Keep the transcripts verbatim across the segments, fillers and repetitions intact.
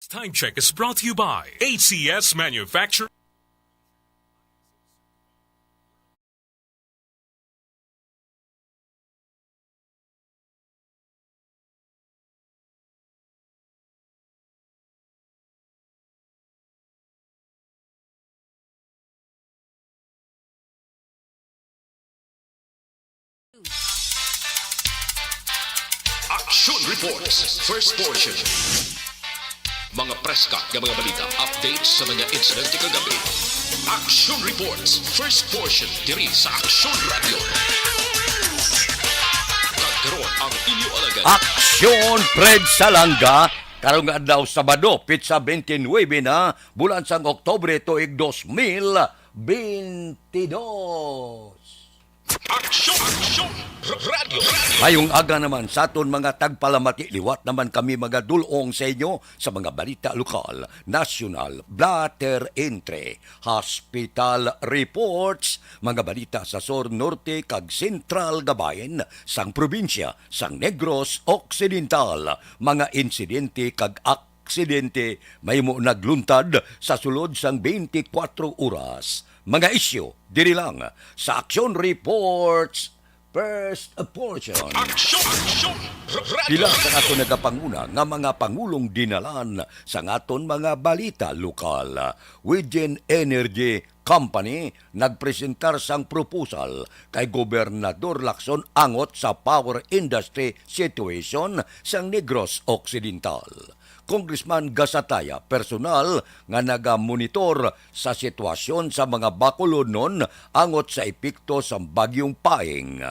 Time check is brought to you by A C S Manufacturing. Action Reports, first portion. Mga preska nga mga balita, updates sa mga insidente kagabi. Action Reports, first portion, diri sa Action Radio. Kag karon ang inyo alagad. Aksyon, Fred Salanga, karong adlaw Sabado, pitsa twenty-nine na, bulan sang Oktubre, tuig dos mil twenty-two. Aksyon! Aksyon! Radyo! Mayong aga naman sa aton mga tagpalamati. Liwat naman kami magadul-ong sa inyo sa mga balita lokal, nasyonal, blotter entry, hospital reports, mga balita sa sur, norte, kag sentral nga bahin sang probinsya sang Negros Occidental, mga insidente kag aksidente mahimo nagluntad sa sulod sang twenty-four oras, mga isyu diri lang sa Action Reports, first portion. Action! Action! Pila sa ato nagapanguna nga mga pangulong dinalan sa aton mga balita lokal. Within Energy Company nagpresentar sang proposal kay Gobernador Lacson angot sa power industry situation sang Negros Occidental. Congressman Gasataya, personal nga nagamonitor sa sitwasyon sa mga Bacolodnon angot sa epekto sang Bagyong Paeng.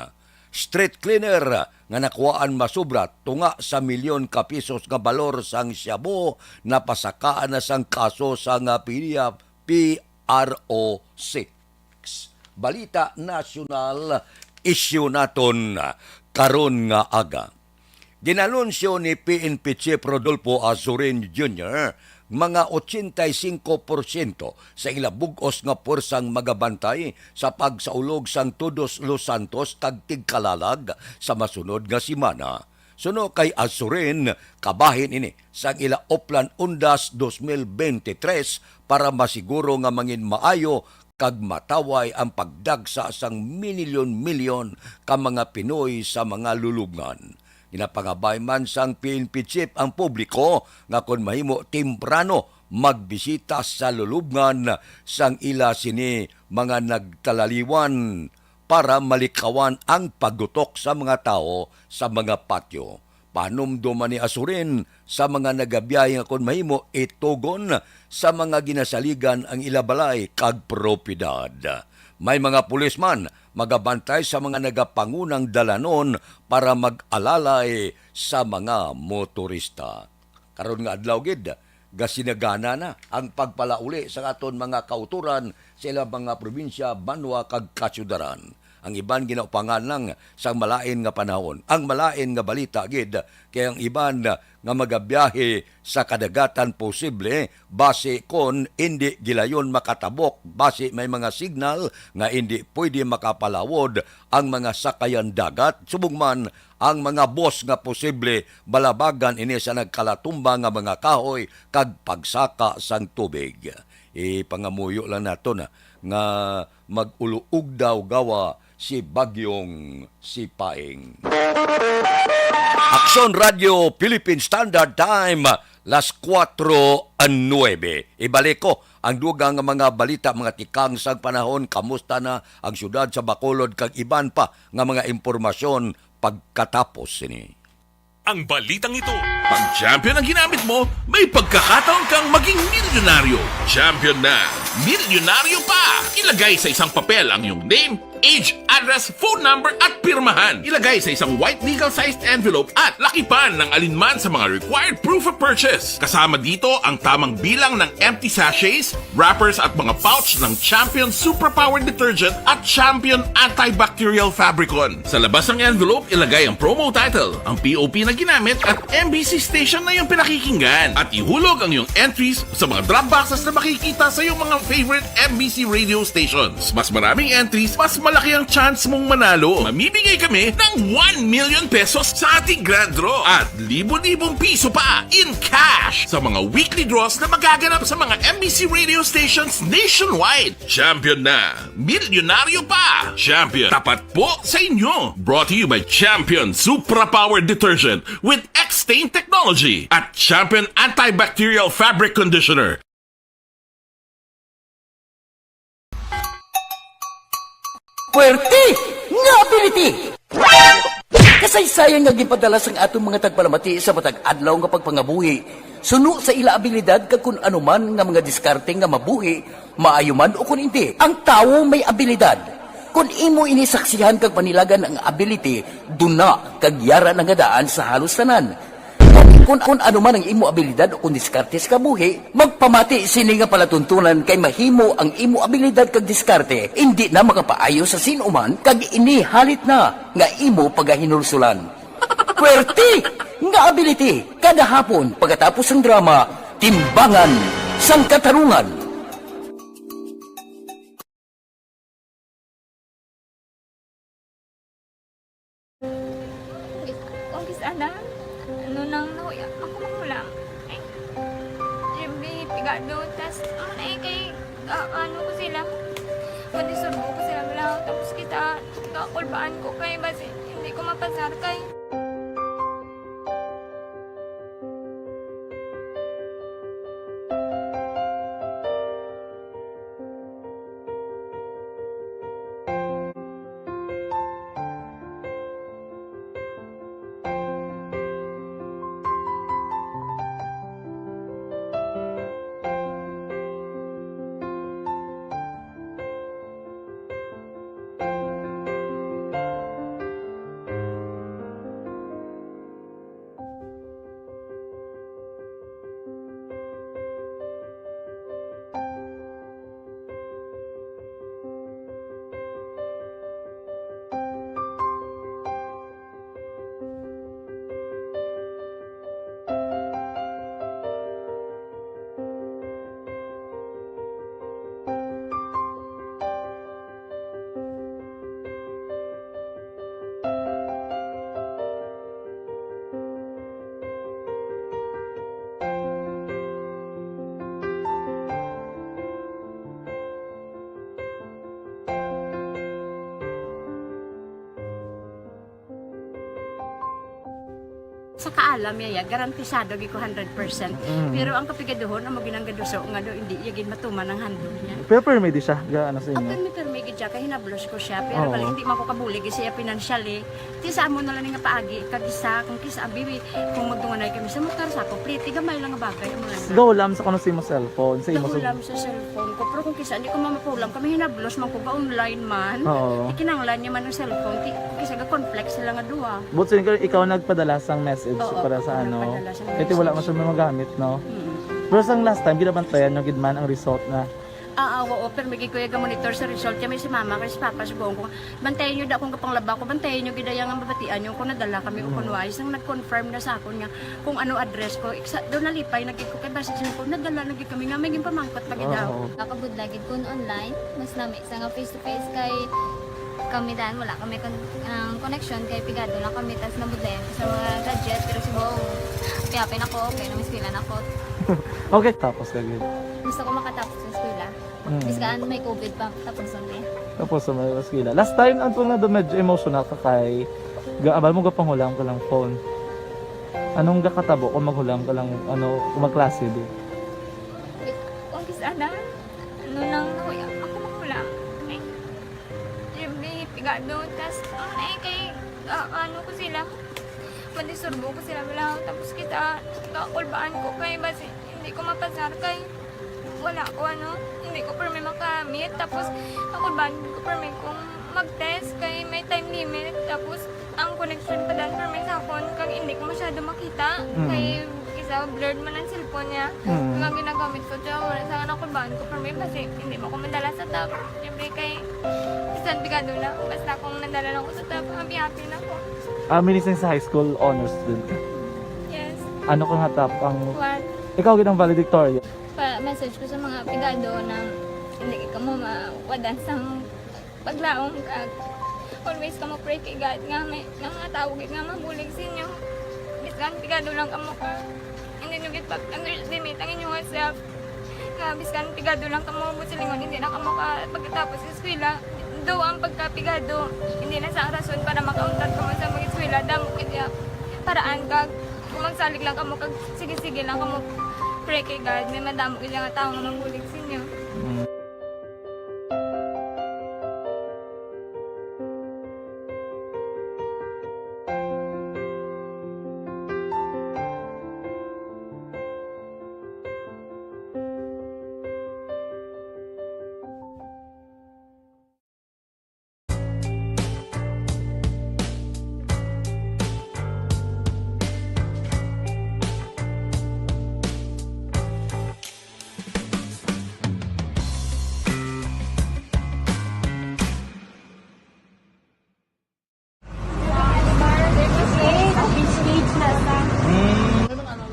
Street cleaner nga nakuhaan masobra tunga sa milyon ka pisos nga balor sang shabu, napasakaan na sang kaso sang P D F P R O six. Balita nasyonal, isyu naton karon nga aga. Ginanunsyo ni P N P Chief Rodolfo Azurin Junior, mga ochenta y cinco porsyento sa ila bug-os nga puwersang magabantay sa pagsaulog sang Todos los Santos kag Tigkalalag sa masunod nga semana. Suno kay Azurin, kabahin ini sang ila Oplan Undas dos mil bente tres para masiguro nga mangin maayo kag mataway ang pagdagsa sang minilyon-milyon ka mga Pinoy sa mga lulubngan. Ginapangabay man sang P N P chief ang publiko nga kon mahimo, temprano magbisita sa lulubngan sang ila sini mga nagkalaliwan para malikawan ang paggutok sa mga tawo sa mga patyo. Panumdom man ni Azurin sa mga nagabiyahe nga kon mahimo, itugon sa mga ginasaligan ang ila balay kag propiedad. May mga pulis man magabantay sa mga nagapangunang dalanon para mag-alalay sa mga motorista. Karon nga adlaw gid, gasinagana na ang pagpalauli sa aton mga kautoran sa ilang mga probinsya, banwa, kag kasyudaran. Ang iban ginaupangan lang sang malain nga panahon. Ang malain nga balita gid kay ang iban nga magabiyahe sa kadagatan posible basi kon indi gilayon makatabok, basi may mga signal nga indi pwede makapalawod ang mga sakayan dagat, subong man ang mga bus nga posible balabagan ini sa nagkalatumba nga mga kahoy kag pagsaka sang tubig. Ipangamuyo lang nato na nga mag-uluog daw gawa si Bagyong Sipaing. Aksyon Radyo Philippine Standard Time, las kuwatro nuebe. Ibalik ko ang dugang nga mga balita, mga tikang sang panahon, kamusta na ang siyudad sa Bacolod, kag iban pa nga mga impormasyon pagkatapos sini. Ang balitang ito. Pag champion ang ginamit mo, may pagkakataon kang maging milyonaryo. Champion na, milyonaryo pa! Ilagay sa isang papel ang iyong name, age, address, phone number, at pirmahan. Ilagay sa isang white legal-sized envelope at lakipan ng alinman sa mga required proof of purchase. Kasama dito ang tamang bilang ng empty sachets, wrappers, at mga pouch ng Champion Superpower Detergent at Champion Antibacterial Fabricon. Sa labas ng envelope, ilagay ang promo title, ang P O P na ginamit, at M B C station na iyong pinakikinggan. At ihulog ang iyong entries sa mga drop boxes na makikita sa iyong mga favorite M B C radio stations. Mas maraming entries, mas Laki ang chance mong manalo. Mamimigay kami ng one million pesos sa ating grand draw at libo-libong piso pa in cash sa mga weekly draws na magaganap sa mga M B C radio stations nationwide. Champion na, milyonaryo pa. Champion, tapat po sa inyo. Brought to you by Champion Supra Power Detergent with X-Stain Technology at Champion Antibacterial Fabric Conditioner. Puwerte nga ability! Kasaysayan nga ginpadala sang aton mga tagpalamati sa matag adlaw nga pagpangabuhi, suno sa ila abilidad kag kun ano man nga mga diskarte nga mabuhi, maayo man o kun indi. Ang tawo may abilidad. Kun imo ini saksihan kag panilagan ang ability, duna kag yara na nga daan sa halos tanan. Kun, kun ano man ang imo abilidad o kun diskarte sa kabuhi, magpamati sini nga palatuntunan kay mahimo ang imo abilidad kag diskarte indi na makapaayo sa sin-o man kag ini halit na nga imo pagahinulsulan. Puwerte nga ability kada hapon pagkatapos sang drama, Timbangan sang Katarungan. Kung kis-a na, ano nang nahuya, ako makulang. Ay, Jimmy, pigado, tas, ano na eh, kay, ah, ano ko sila, madisturbo ko sila, wala, tapos kita, kakulbaan ko kay, basi, hindi ko mapasar kay. Sa kaalam niya, ya, garantisado gid ko hundred percent. Mm. Pero ang kapigaduhon, amo gid ang gaduso nga do, hindi iya gid matuman ang handog niya. Pero permi di siya, ga, ano sa inyo? Permi, permi gid siya, kay hinablos ko siya. Pero Oo. bali, hindi man ko kabulig siya financially. Ti sa amo na lang nga paagi, kag isa, kung kisa, abi, kung magdunganay kami sa motor, sa ako, pretty, gamay lang nga bagay, amo lang. Go, lam sa kuno sa imo cellphone, sa imo Go, lam sa cellphone ko. Pero kung kisa, hindi ko mamapulam, kami hinablos man ko, ga-online man. Oo. Ikinanglan niya man ang cellphone, ti, kisa ga-conflict sila nga duha. But so, ikaw, ikaw nagpadala sang message Oo, para sa ako ano? nagpadala sang Kaya wala message. man siya magamit, no? Mm. Pero sang last time, ginabantayan nyo gid man ang result na? Ah, ah, oo, pero may gid ko iya ga-monitor sa result. Kaya may si mama, kay si papa, sugoon ko, bantayan nyo da akong gapanglaba ko, bantayan nyo gid iya nga mabatian nyo kung nadala kami o Mm. kung wala. Sang nag-confirm na sa akon nga kung ano address ko, iksa, doon nalipay na gid ko, kay basi siya ko, nadala na gid kami nga, may ginpamangkot pa gid daw. Oo. Nakabudlay gid kun online, mas nami sa nga face to face kay kami dan, wala kami kon-, ang connection kay pigado lang kami, tas nabudlayan ko sa mga gadget, pero si Bong, kaya pinako, okay, nang eskwela na ko. Okay, tapos ka gid. Gusto ko makatapos sa eskwela. Mm. Bis kaan may covid pa, tapos ang eh. Tapos sa mga eskwela. Last time, ang tunga do medyo emotional ka kay, ga-, abal mo gapanghulam ka lang phone. Anong gakatabo kung maghulam ka lang, ano, kung magklase di? Kung kis-a na, ano nang nahuya, ako makulang. Ay, Jimmy, pigado, tas, ano na eh, kay, ah, ano ko sila, madisturbo ko sila, wala, tapos kita, kakulbaan ko kay, basi, hindi ko mapasar kay, wala ko, ano, hindi ko permi makamit, tapos, kakulbaan ko permi kung mag-test kay may time limit, tapos, ang connection pa dan permi sa akon, kag hindi ko masyado makita, Mm. kay isa blurred man ang cellphone niya. Mm. Kag ang ginagamit ko, tiyan mo na sa anak ko, baan ko permi, basi hindi mo ko madala sa top. Siyempre kay, bisan pigado na, basta kung nadala lang ko sa top, happy-happy na ko. Ah, minising sa high school, honors student ka? Yes. Ano ka nga top ang One. Ikaw gid ang valedictorian? Pa-message ko sa mga pigado na hindi ka mo mawadan sang Paglaom kag always kamo pray kay God nga may, nga mga tawo gid nga mabulig sa inyo. Bisan pigado lang kamo ka, hindi nyo gid pag-underestimate ang inyong self. Nga bisan pigado lang kamo, buot silingon, hindi na kamo ka pagkatapos sa eskwela. Do ang pagkapigado, hindi na sa rason para makauntat kamo sa mag-eskwela. Damo gid ya paraan kag kung magsalig lang kamo kag sige-sige lang kamo pray kay God, may madamo gid nga tawo nga mabulig sa inyo.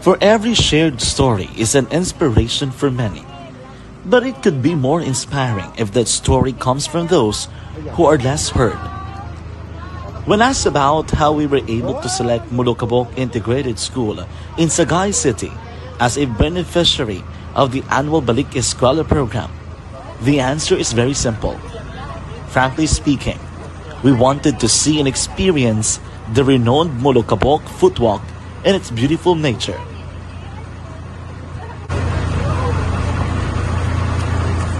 For every shared story is an inspiration for many. But it could be more inspiring if that story comes from those who are less heard. When asked about how we were able to select Molokabok Integrated School in Sagay City as a beneficiary of the annual Balik Eskwela program, the answer is very simple. Frankly speaking, we wanted to see and experience the renowned Molokabok footwalk and its beautiful nature.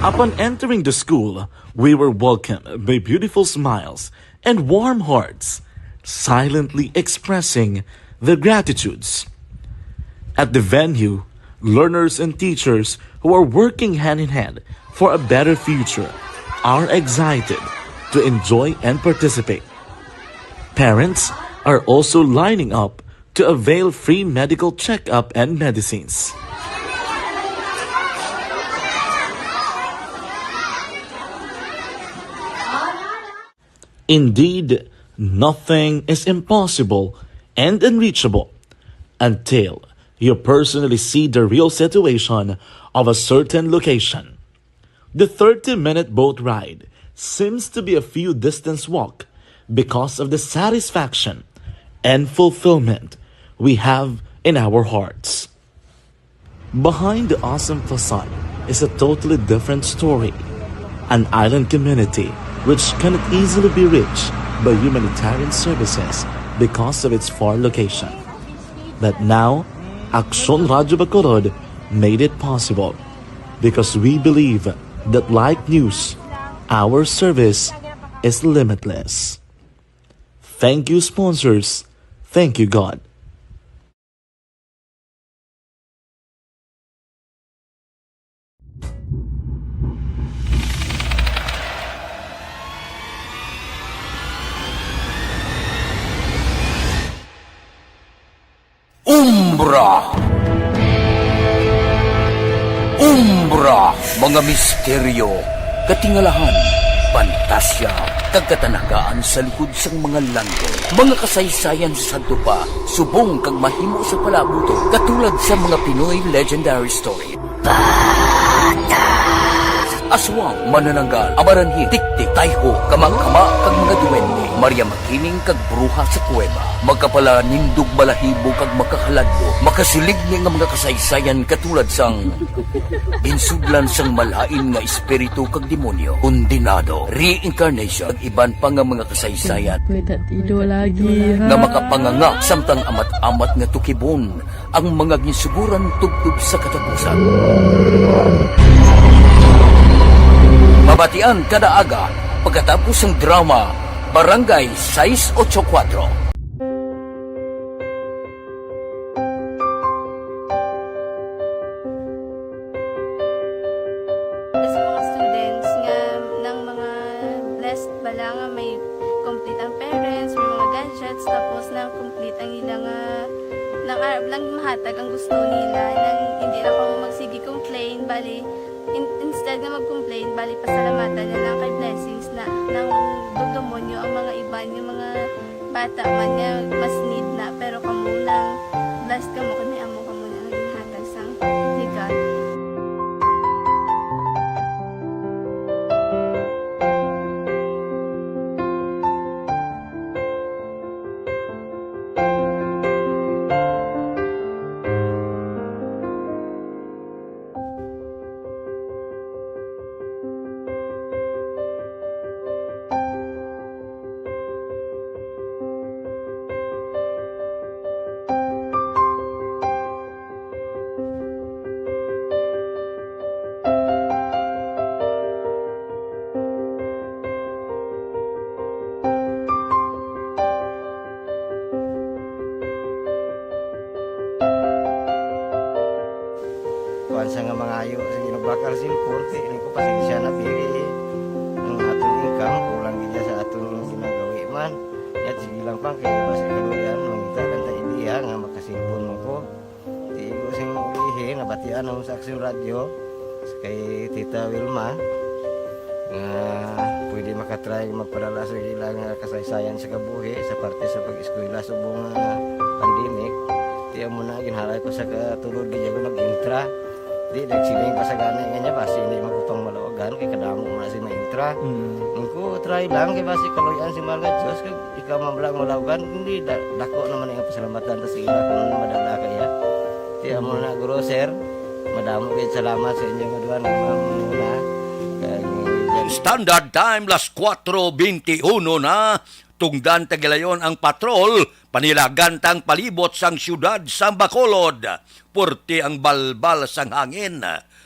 Upon entering the school, we were welcomed by beautiful smiles and warm hearts, silently expressing their gratitudes. At the venue, learners and teachers who are working hand in hand for a better future are excited to enjoy and participate. Parents are also lining up to avail free medical checkup and medicines. Indeed, nothing is impossible and unreachable until you personally see the real situation of a certain location. The thirty-minute boat ride seems to be a few distance walk because of the satisfaction and fulfillment we have in our hearts. Behind the awesome facade is a totally different story. An island community which cannot easily be reached by humanitarian services because of its far location. But now, Aksyon Radyo Bacolod made it possible because we believe that like news, our service is limitless. Thank you, sponsors. Thank you, God. Umbra. Umbra, mga misteryo, katingalahan, pantasya, kag katanagaan sa likod sang mga langit. Mga kasaysayan sa sadto pa, subong kag mahimo sa palaabuton, katulad sa mga Pinoy legendary story. Aswang, manananggal, amaranhil, tiktik, tayho, kamangkama, kag mga duwende, Maria Makiling, kag bruha sa kuweba. Magkapalanindog, balahibo, kag makahaladlok, makasiligni nga mga kasaysayan katulad sang ginsudlan sang malain nga espiritu kag demonyo, kondenado, reincarnation, kag iban pa nga mga kasaysayan May tatido lagi, ha? nga makapanganga samtang amat-amat nga tukibon ang mga ginsuguran tubtob sa katapusan. Mabatian kada aga pagkatapos sang drama Barangay Sais Ocho Kuatro. Sa mga students nga nang mga blessed bala nga may complete ang parents, may mga gadgets, tapos na complete ang ila nga nang arab lang mahatag ang gusto nila, nang hindi na kamo magsige complain, bali, in-, instead nga mag-complain, bali, pasalamatan na lang kay blessings na, nang dugdumon nyo ang mga iban, yung mga bata man nga mas need na, pero kamo nang blessed kamo, kay may amo kamo na nga ginhatag sang ni God. Ayo, sige, nagbakal cellphone, kay ini ko, pasensya na, bi, ang aton income, kulang gid sa aton ginagawi man. Yat, sige lang, pang, kay basi kaluyan, mangita lang ta idea nga makasilpon mo ko. Di ko sing ulihi, nabatian ako sa Aksyon Radyo, kay Tita Wilma, nga pwede makatry magpadala sa ilang, ah, kasaysayan sa kabuhi sa parte sa pag-eskwela subong nga pandemic. Di amo na, ginhalay ko sa katulod, di ako nag-intra. Di, nagsiling pa sa gani nga niya, basi hindi man ko pang malawagan, kay kadamo mo na si maintra. Mm. Ang ko, try lang, kay basi kaluyan si Mahal nga Diyos, kag ikaw man lang malawagan, hindi, da-, dako naman ang pasalamatan ta sa ila kung madala kaya. Di, amo na, Guro, Sir, madamo kayo salamat sa inyong aduan, Ma'am Muna. Kag, Standard Time, las kuwatro beintiuno na, tungdan tagilayon ang patrol, panilagan tang palibot sang siyudad sang Bacolod. Purti ang balbal sang hangin.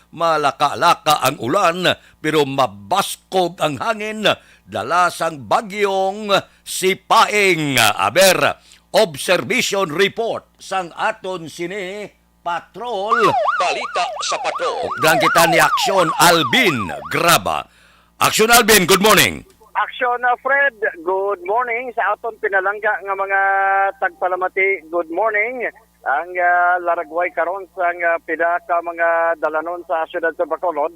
Malaka-laka ang ulan, pero mabaskog ang hangin, dala sang bagyong Sipaing. Aber, observation report sang aton sini patrol. Balita sa patrol. Updan kita ni Aksyon Alvin Graba. Aksyon Alvin, good morning. Aksyon, uh, Fred, good morning. Sa aton pinalangga nga mga tagpalamati, good morning. Ang, uh, laragway karon sang, uh, pila ka mga dalanon sa siyudad sa Bacolod.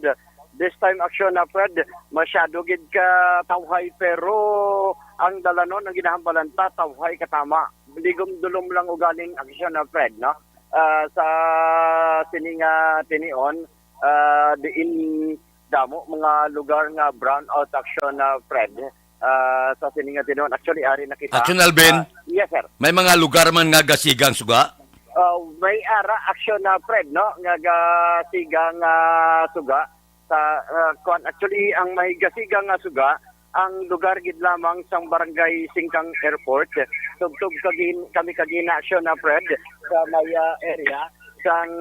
This time, Aksyon, uh, Fred, masyado gid ka tawhay, pero ang dalanon ang ginahambalan ta, tawhay katama. Ligom dulom lang ugaling, Aksyon, uh, Fred, no? Ah, sa sini nga tinion, ah, diin damo mga lugar nga brownout, Aksyon, ah, Fred. Ah, sa sini nga tinion, actually, ari na kita. Aksyon, Alvin? Ah, yes, sir. May mga lugar man nga gasigang suga? Ah, may ara, Aksyon, ah, Fred, no? Nga gasigang, ah, suga. Sa, ah, kuwan, actually, ang may gasigang nga suga, ang lugar gid lamang sang Barangay Singkang Airport. Tubtob kagin-, kami kagina, Aksyon, ah, Fred, sa may, ah, area sang,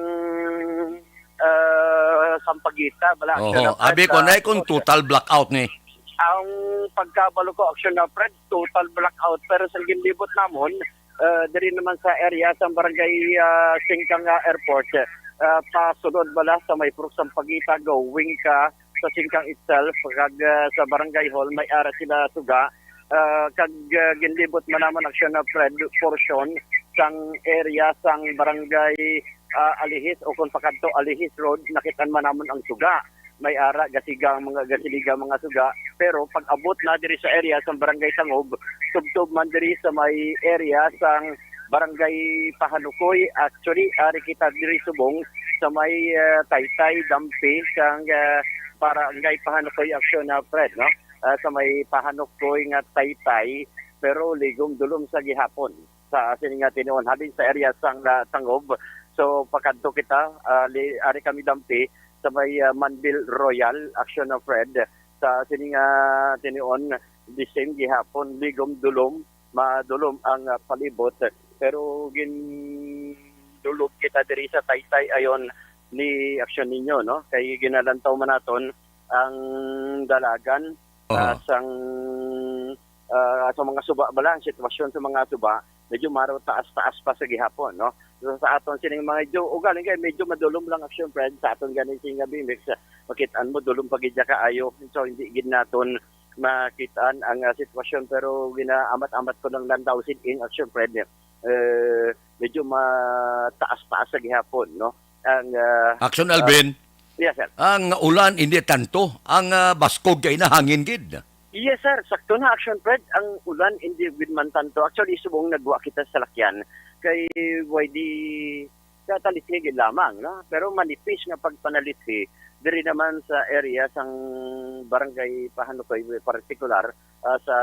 ah, Sampaguita, bala, Aksyon, Oho, ah, Fred, abi ko sa na kung total blackout ni. Ang pagkabalo ko, Aksyon, ah, Fred, total blackout. Pero sa ginlibot namon, ah, diri naman sa area sa Barangay, ah, Singkang, ah, Airport, ah, pasulod bala sa may Purok Sampaguita, going ka sa Singkang itself, kag, ah, sa Barangay Hall, may ara sila suga. Ah, kag, ah, ginlibot man namon, Aksyon, ah, Fred, portion sang area sang Barangay, ah, Alihis, o kung pakadto Alihis Road, nakitaan man namon ang suga. May ara, gasiga ang mga, gasiliga ang mga suga. Pero pag abot na diri sa area sang Barangay Tangob, tubtob man diri sa may area sang Barangay Pahanukoy. Actually, ari kita diri subong sa may, ah, Taytay, Dampi, sang, ah, Barangay Pahanukoy, Aksyon, ah, Fred, no? Ah, sa may Pahanukoy nga Taytay, pero ligom dulom sa gihapon sa sini nga tinion, halin sa area sang, ah, Tangob. So, pakadto kita, ah, li-, ari kami Dampi sa may, ah, Manbil Royal, Aksyon, ah, Fred. Sa sini nga tinion, the same gihapon, ligom dulom, madulom ang, ah, palibot. Pero gindulom kita diri sa Taytay ayon ni Aksyon Ninyo, no? Kay ginalantaw man naton ang dalagan, Aha. ah, sang, ah, sa mga suba bala, ang sitwasyon sa mga suba, medyo maro taas-taas pa sa gihapon, no? So, sa aton sining mga medyo, ugaling kay medyo madulom lang, Aksyon, Fred, sa aton gani sing nga B M X, makit-an mo, dulom pa gid siya kaayo. So, hindi gid naton makit-an ang, ah, sitwasyon, pero ginaamat-amat ko lang lantaw sin ing, Aksyon, Fred, eh, medyo mataas-taas sa gihapon, no? Ang, ah, Aksyon, ah, Alvin, yes, sir. Ang ulan hindi tanto, ang, ah, baskog kay nahangin gid. Yes, sir. Sakto na, Aksyon Fred. Ang ulan, hindi gid man tanto. Actually, subong nagwa kita sa lakyan. Kay Y D, katalithi gid lamang, no? Pero manipis nga pagpanalithi, diri naman sa area sang Barangay Pahanukoy, partikular, ah, sa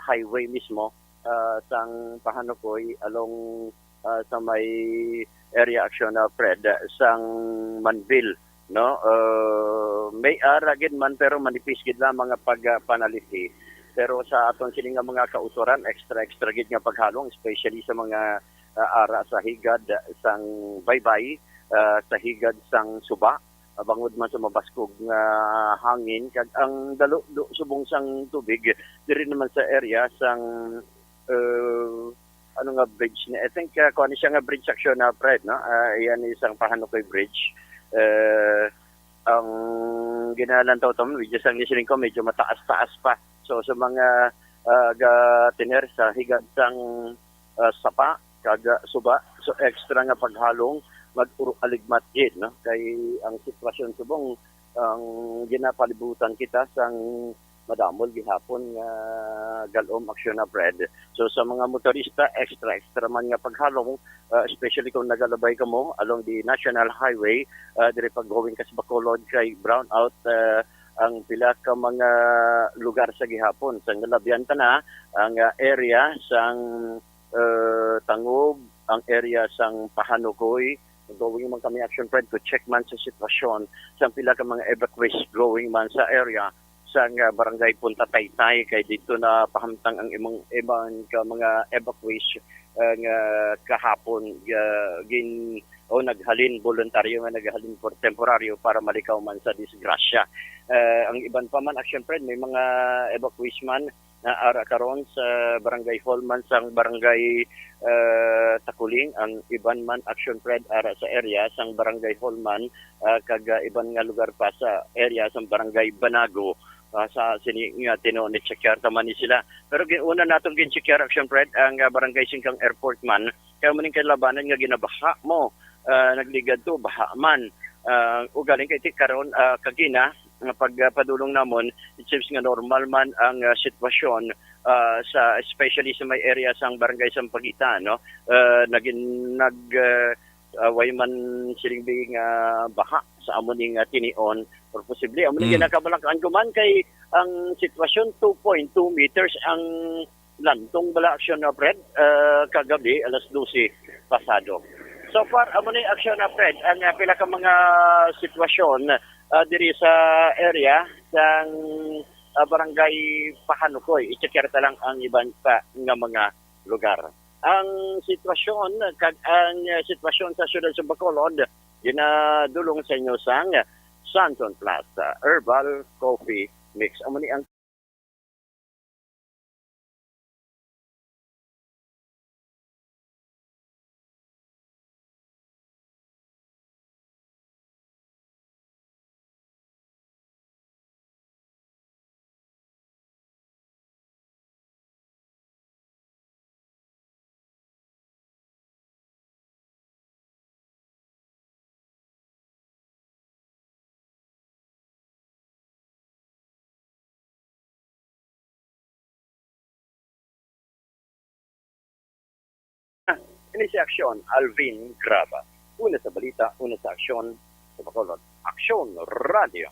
highway mismo, ah, sang Pahanukoy, along, ah, sa may area, Aksyon, ah, Fred, sang Manville, no? Uh, may ara gid man, pero manipis gid lamang nga pagpanalithi. Pero sa aton sini nga mga kautoran, extra, extra gid nga paghalong, especially sa mga, uh, ara sa higad sang baybay, uh, sa higad sang suba, uh, bangod man sa mabaskog nga hangin, kag ang dalo do, subong sang tubig, diri naman sa area sang, uh, ano nga bridge ni? I think, uh, kuha ni siya nga bridge, Aksyon, na, Fred, no? Uh, iyan isang Pahanukoy Bridge. Uh, Ang ginalantaw ta, medyo sang listening ko, medyo mataas-taas pa. So, sa mga, ah, ga-tener sa higad sang, ah, sapa kag, ah, suba, so extra nga paghalong, mag-uro aligmat gid, no? Kay ang sitwasyon subong, ang ginapalibutan kita sang madamol gihapon nga galom, Aksyon Abred. So, sa mga motorista, extra, extra man nga paghalong, ah, especially kung nagalabay kamo along the National Highway, ah, diri pag-going ka sa Bacolod kay brownout, ah, ang pila ka mga lugar sa gihapon. Sang nalabyan ta na ang, ah, area sang, ah, Tangub, ang area sang Pahanukoy. Going man kami, Action Fred, to check man sa sitwasyon sang pila ka mga evacuees going man sa area sang, ah, barangay Punta Taytay, kay dito na pahamtang ang imong iban ka mga evacuees, ah, nga kahapon, ah, gin-, o naghalin, voluntaryo nga naghalin for temporaryo para malikaw man sa disgrasya. Ah, ang iban pa man, Action Fred, may mga evacuees man na ara karon sa barangay hall man sang barangay, ah, Takuling, ang iban man, Action Fred, ara sa area sang barangay hall man, ah, kag, ah, iban nga lugar pa sa area sang barangay Banago. Ah, sa sini nga tinuod, ni-checkar ta man ni sila. Pero gi-, una naton gin-checkar, Action Fred, ang, ah, barangay Singkang Airport man, kay amo ning kalabanan nga ginabaha mo, ah, nagligad to, baha man. Ah, ugaling kay ti karon, ah, kagina, nga pag, ah, padulong namon, it seems nga normal man ang, ah, sitwasyon, ah, sa, especially sa may area sang Barangay Sampaguita, no? Ah, nagin-, nag, ah, ah, way man siling bing, ah, baha sa amo ning, ah, tinion, or posible amo ning Mm. ginakabalak-an ko man kay ang sitwasyon, two point two meters ang lantong bala, Action Abred, ah, kagabi alas dose pasado. So far, amo ni, Action Abred, ang, ah, pila ka mga sitwasyon, ah, diri sa area sang, ah, barangay Pahanukoy. I-checkar ta lang ang iban pa nga mga lugar. Ang sitwasyon kag ang, ah, sitwasyon sa siyudad sa Bacolod, ginadulong sa inyo sang Santon Plus, ah, Herbal Coffee Mix. Amo ni ang Ini si Aksyon, Alvin Graba. Una sa balita, una sa aksyon, sa Bacolod. Aksyon Radio.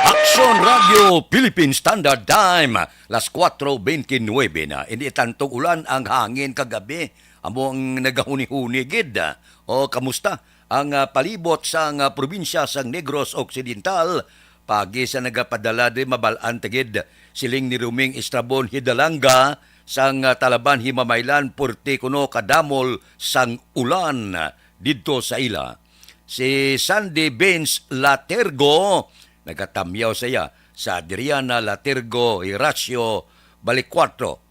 Aksyon Radio Philippine Standard Time, las kuwatro bente nuebe na. Hindi tantong ulan ang hangin kagabi. Amo ang nagahuni-huni gid. O, kamusta ang, ah, palibot sang, ah, probinsya sang Negros Occidental? Pagi sa nagapadala di mabal-an ta gid, siling ni Roming Estrabon Hidalanga sang, ah, Talaban, Himamaylan, purti kuno kadamol sang ulan didto sa ila. Si Sandy Vince Latergo, nagatamyaw sa iya, sa Adriana Latergo Hiracio Balicuatro,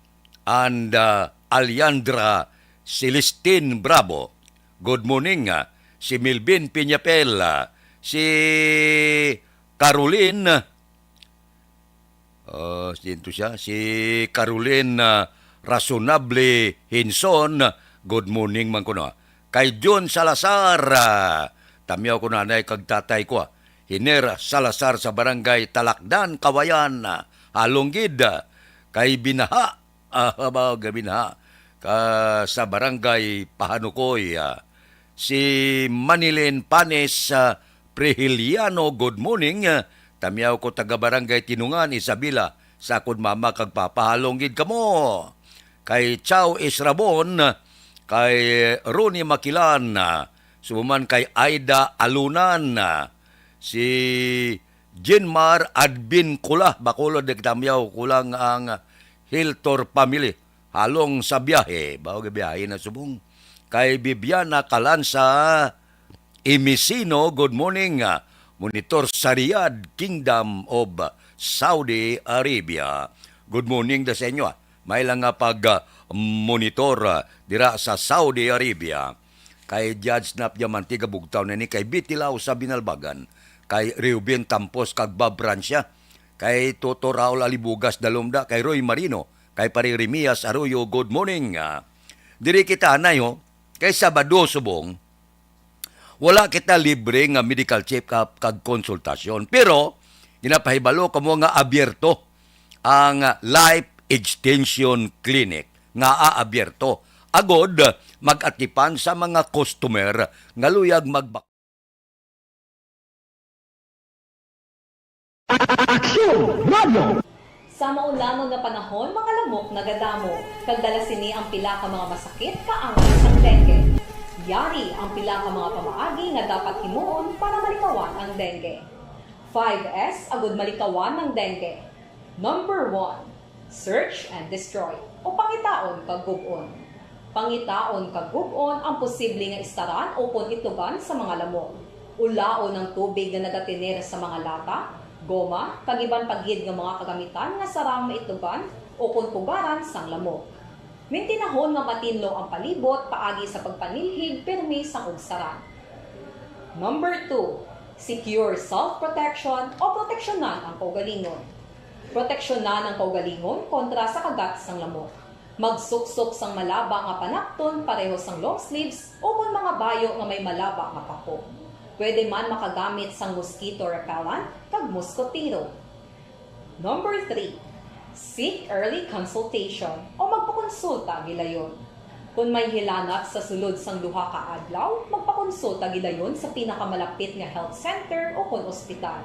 and, ah, Aliandra Celestine Bravo. Good morning, ah. Si Melvin Piñapel, ah, si Caroline, ah, sino siya? Si Caroline, ah, Razonable Hinson, good morning man kuno. Kay John Salazar, ah, tamyaw ko nanay kag tatay ko, ah. Hiner Salazar sa barangay Talakdan, Kawayan, ah, halong gid, ah, kay binaha ah, ba, gabi na, ka, sa Barangay Pahanukoy, ah. Si Manilin Panes, ah, Prehiliano, good morning. Ah, tamyaw ko taga Barangay Tinungan, Isabela, sa akon mama kag papa, halong gid kamo. Kay Chow Israbon, kay Ronnie Makilan, ah, subuman kay Aida Alunan, ah, si Jinmar Advincula, Bacolod, nagtamyaw ko lang ang Hiltor family. Halong sa biyahe, bawo gabiyahe na subong. Kay Bibiana Calanza Imisino, good morning. Monitor sa Riyadh, Kingdom of Saudi Arabia. Good morning da sa inyo, ah. May lang nga pag, ah, monitor, ah, dira sa Saudi Arabia. Kay Judge Nap Diamante, gabugtaw na ni kay Bitilaw sa Binalbagan. kay Reuben Tampos kag Bob Francia, kay Toto Raul Alibugas Dalumda, kay Roy Marino, kay Pare Remias Arroyo, good morning. Ah, diri kita, anay, ho, kay Sabado subong, wala kita libre nga medical check-up kag konsultasyon. Pero, ginapahibalo kamo nga abierto ang Life Extension Clinic nga aabierto agod mag-atipan sa mga customer nga luyag magbak- Aksyon! Radyo! Sa maulangon nga panahon, mga lamok nagadamo, kag dala sini ang pila ka mga masakit kaangay sang dengue. Yari ang pila ka mga pamaagi nga dapat himuon para malikawan ang dengue. Five S agud malikawan ang dengue. Number one, search and destroy, o pangitaon kag gub-on. Pangitaon kag gub-on ang posible nga istaran ukon itlugan sa mga lamok. Ulaon ang tubig nga nagatener sa mga lata, goma, kag iban pa gid nga mga kagamitan nga sarang maitlugan ukon pugaran sang lamok. Mintinahon nga matinlo ang palibot paagi sa pagpanilhig pirmi sang ugsaran. Number two, secure self-protection o proteksyonan ang kaugalingon. Proteksyonan ang kaugalingon kontra sa kagat sang lamok. Magsuksok sang malaba nga panapton pareho sang long sleeves ukon mga bayo nga may malaba nga pako. Pwede man makagamit sang mosquito repellent kag moskotero. Number three, seek early consultation o magpakonsulta gilayon. Kon may hilanat sa sulod sang duha ka adlaw, magpakonsulta gilayon sa pinakamalapit nga health center ukon ospital.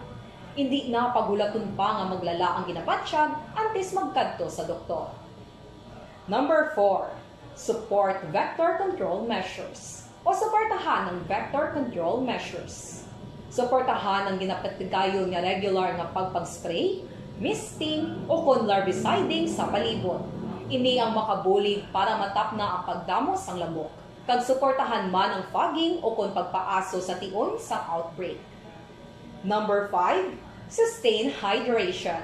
Indi na paghulaton pa nga maglala ang ginabatyag antes magkadto sa doktor. Number four, support vector control measures o suportahan ang vector control measures. Suportahan ang ginapatigayon nga regular nga pagpag-spray, misting, ukon larviciding sa palibot. Ini ang makabulig para matapna ang pagdamo sang lamok, kag suportahan man ang fogging ukon pagpaaso sa tion sang outbreak. Number five, sustain hydration,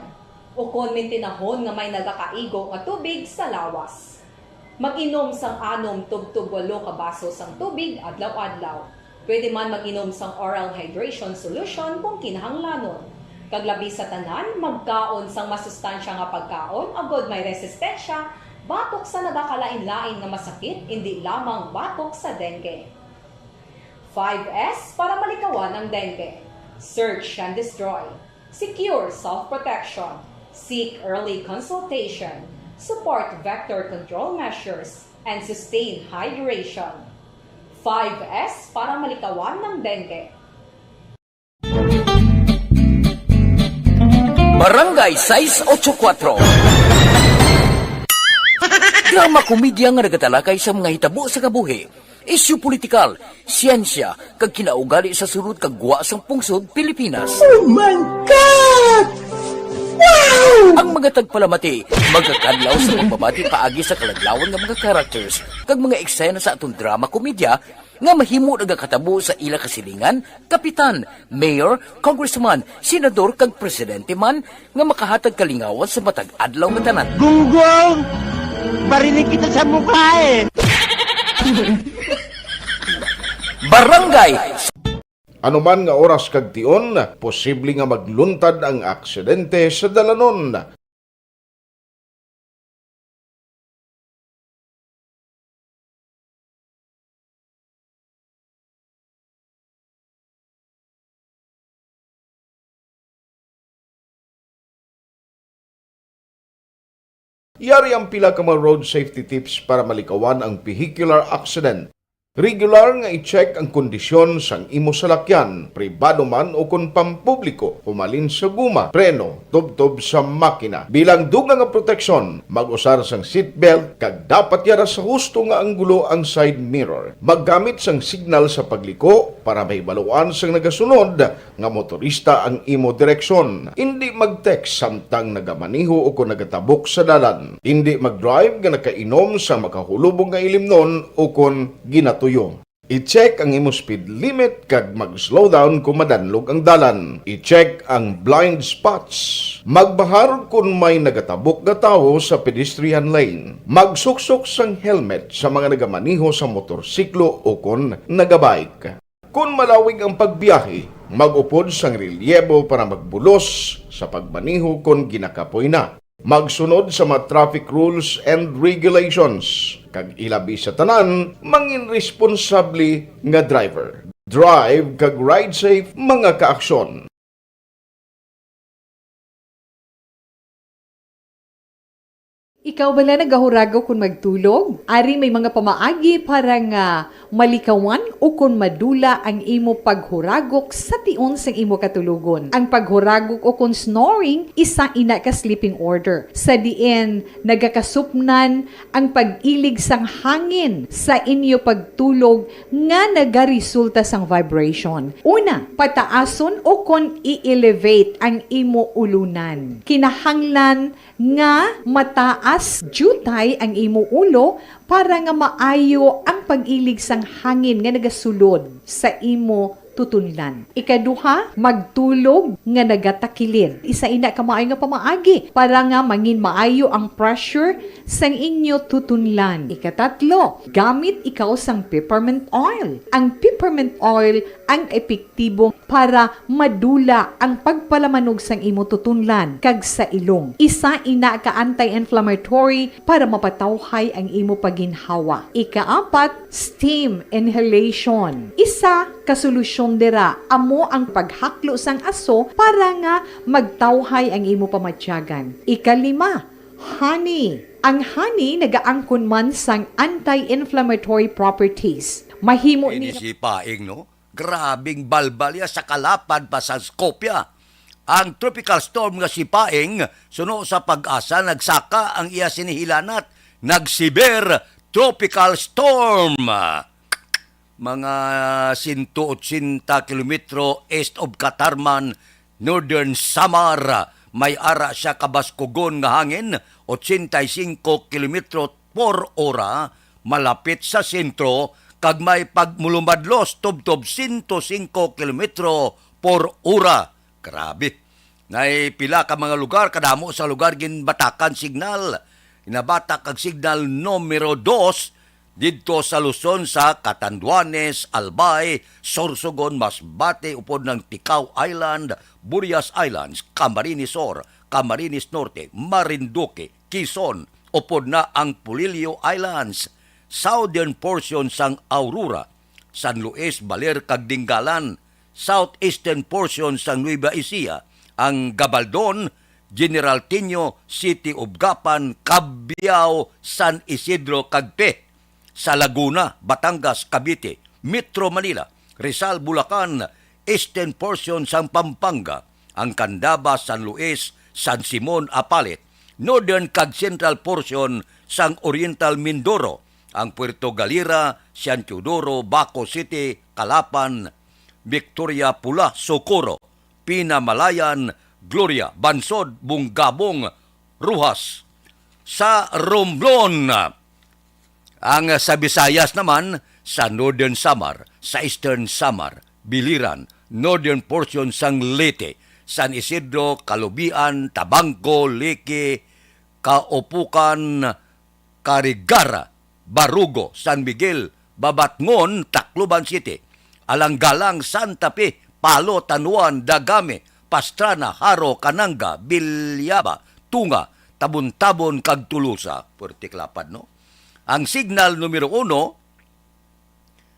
ukon mintinahon nga may nagakaigo nga tubig sa lawas. Mag-inom sang anom tubtob walo ka baso sang tubig adlaw-adlaw. Pwede man mag-inom sang oral hydration solution kung kinahanglanon. Kag labi sa tanan, magkaon sang masustansya nga pagkaon agod may resistensya batok sa nagakalain-lain nga masakit, indi lamang batok sa dengue. Five S para malikawan ang dengue. Search and destroy. Secure self-protection. Seek early consultation. Support vector control measures. And sustain hydration. Five S para malikawan ang dengue. Barangay sais ocho kuatro. Drama komedya nga nagatalakay sa mga hitabo sa kabuhi, isyu politikal, siyensya, kag kinaugali sa sulod kag gwa sang pungsod Pilipinas. Oh my God! Wow! Ang mga tagpalamati magakadlaw sa pagbabati paagi sa kaladlawan nga mga characters kag mga eksena sa aton drama komedya nga mahimo nagakatabo sa ila kasilingan, kapitan, mayor, congressman, senador, kag presidente man nga makahatag kalingawan sa matag adlaw nga tanan. Gunggong! Barinig kita sa mukha eh! Barangay. Anuman nga oras kag tion, posible nga magluntad ang aksidente sa dalanon. Yari ang pila ka mga road safety tips para malikawan ang vehicular accident. Regular nga i-check ang kondisyon sang imo salakyan, pribado man o kon pampubliko, humalin sa guma, preno, tubtob sa makina. Bilang dugang nga proteksyon, mag-usar sang seatbelt kag dapat yara sa husto nga anggulo ang side mirror. Maggamit sang signal sa pagliko para mahibaluan sang nagasunod nga motorista ang imo direksyon. Indi mag-text samtang nagamaneho o kon nagatabok sa dalan. Indi mag-drive nga nakainom sang makahulubong nga ilimnon o kon ginatuyo. I-check ang imo speed limit kag mag-slow down kon madanlog ang dalan. I-check ang blind spots. Magbahar kon may nagatabok nga tawo sa pedestrian lane. Magsuksok sang helmet sa mga nagamaneho sa motorsiklo o kon nagabike. Kon malawig ang pagbiyahe, mag-upod sang relyebo para magbulos sa pagmaneho kon ginakapoy na. Magsunod sa mga traffic rules and regulations, kag ilabi sa tanan, mangin responsable nga driver. Drive kag ride safe, mga kaaksyon. Ikaw bala nagahuragok kon magtulog? Ari may mga pamaagi para nga malikawan o kon madula ang imo paghuragok sa tion sang imo katulogon. Ang paghuragok o kon snoring, isa ina ka sleeping order, sa diin nagakasupnan ang pag-ilig sang hangin sa inyo pagtulog nga nagaresulta sang vibration. Una, pataason o kon i-elevate ang imo ulunan. Kinahanglan nga mataas diutay ang imo ulo para nga maayo ang pag-ilig sang hangin nga nagasulod sa imo tutunlan. Ikaduha, magtulog nga nagatakilid. Isa ina ka maayo nga pamaagi para nga mangin maayo ang pressure sang inyo tutunlan. Ikatatlo, gamit ikaw sang peppermint oil. Ang peppermint oil ang epektibo para madula ang pagpalamanog sang imo tutunlan kag sa ilong. Isa ina ka anti-inflammatory para mapatawhay ang imo paginhawa. Ikaapat, steam inhalation. Isa ka solusyon dira amo ang paghaklo sang aso para nga magtawhay ang imo pamatyagan. Ikalima, honey. Ang honey nagaangkon man sang anti-inflammatory properties. Mahimo Ini nila si Paing, no? Grabing balbal ya sa kalapad pa sa Skopje. Ang tropical storm nga si Paing, suno sa PAGASA, nagsaka ang iya sinihilanat, nag-severe tropical storm. Mga sento otsenta kilometro east of Catarman, Northern Samar, may ara siya kabaskugon nga hangin, otsenta y cinco kilometro por ora, malapit sa sentro, kag may pagmulumadlos tubtob sento singko kilometro por ora. Grabe. Nay pila ka mga lugar, kadamo sa lugar ginbatakan signal. Ginabatak ang signal numero dos didto sa Luzon, sa Catanduanes, Albay, Sorsogon, Masbate, upod ng Ticao Island, Burias Islands, Camarines Sur, Camarines Norte, Marinduque, Quezon, upod na ang Polillo Islands, southern portion sang Aurora, San Luis, Baler, kag Dingalan, southeastern portion sang Nueva Ecija, ang Gabaldon, General Tino, City of Gapan, Cabiao, San Isidro, kag Pe, sa Laguna, Batangas, Cavite, Metro Manila, Rizal, Bulacan, eastern portion sang Pampanga, ang Candaba, San Luis, San Simon, Apalit, northern kag central portion sang Oriental Mindoro, ang Puerto Galera, San Teodoro, Baco City, Calapan, Victoria, Pula, Socorro, Pinamalayan, Gloria, Bansod, Bungabong, Roxas, sa Romblon. Ang sa Visayas naman, sa Northern Samar, sa Eastern Samar, Biliran, northern portion sang Leyte, San Isidro, Calubian, Tabanco, Lique, Kaopocan, Carigara, Barugo, San Miguel, Babatngon, Tacloban City, Alang-alang, Santa Fe, Palo, Tanauan, Dagami, Pastrana, Jaro, Cananga, Villaba, Tunga, Tabon-Tabon, kag Tolosa. Puwerte kalapad, no? Ang signal numero uno,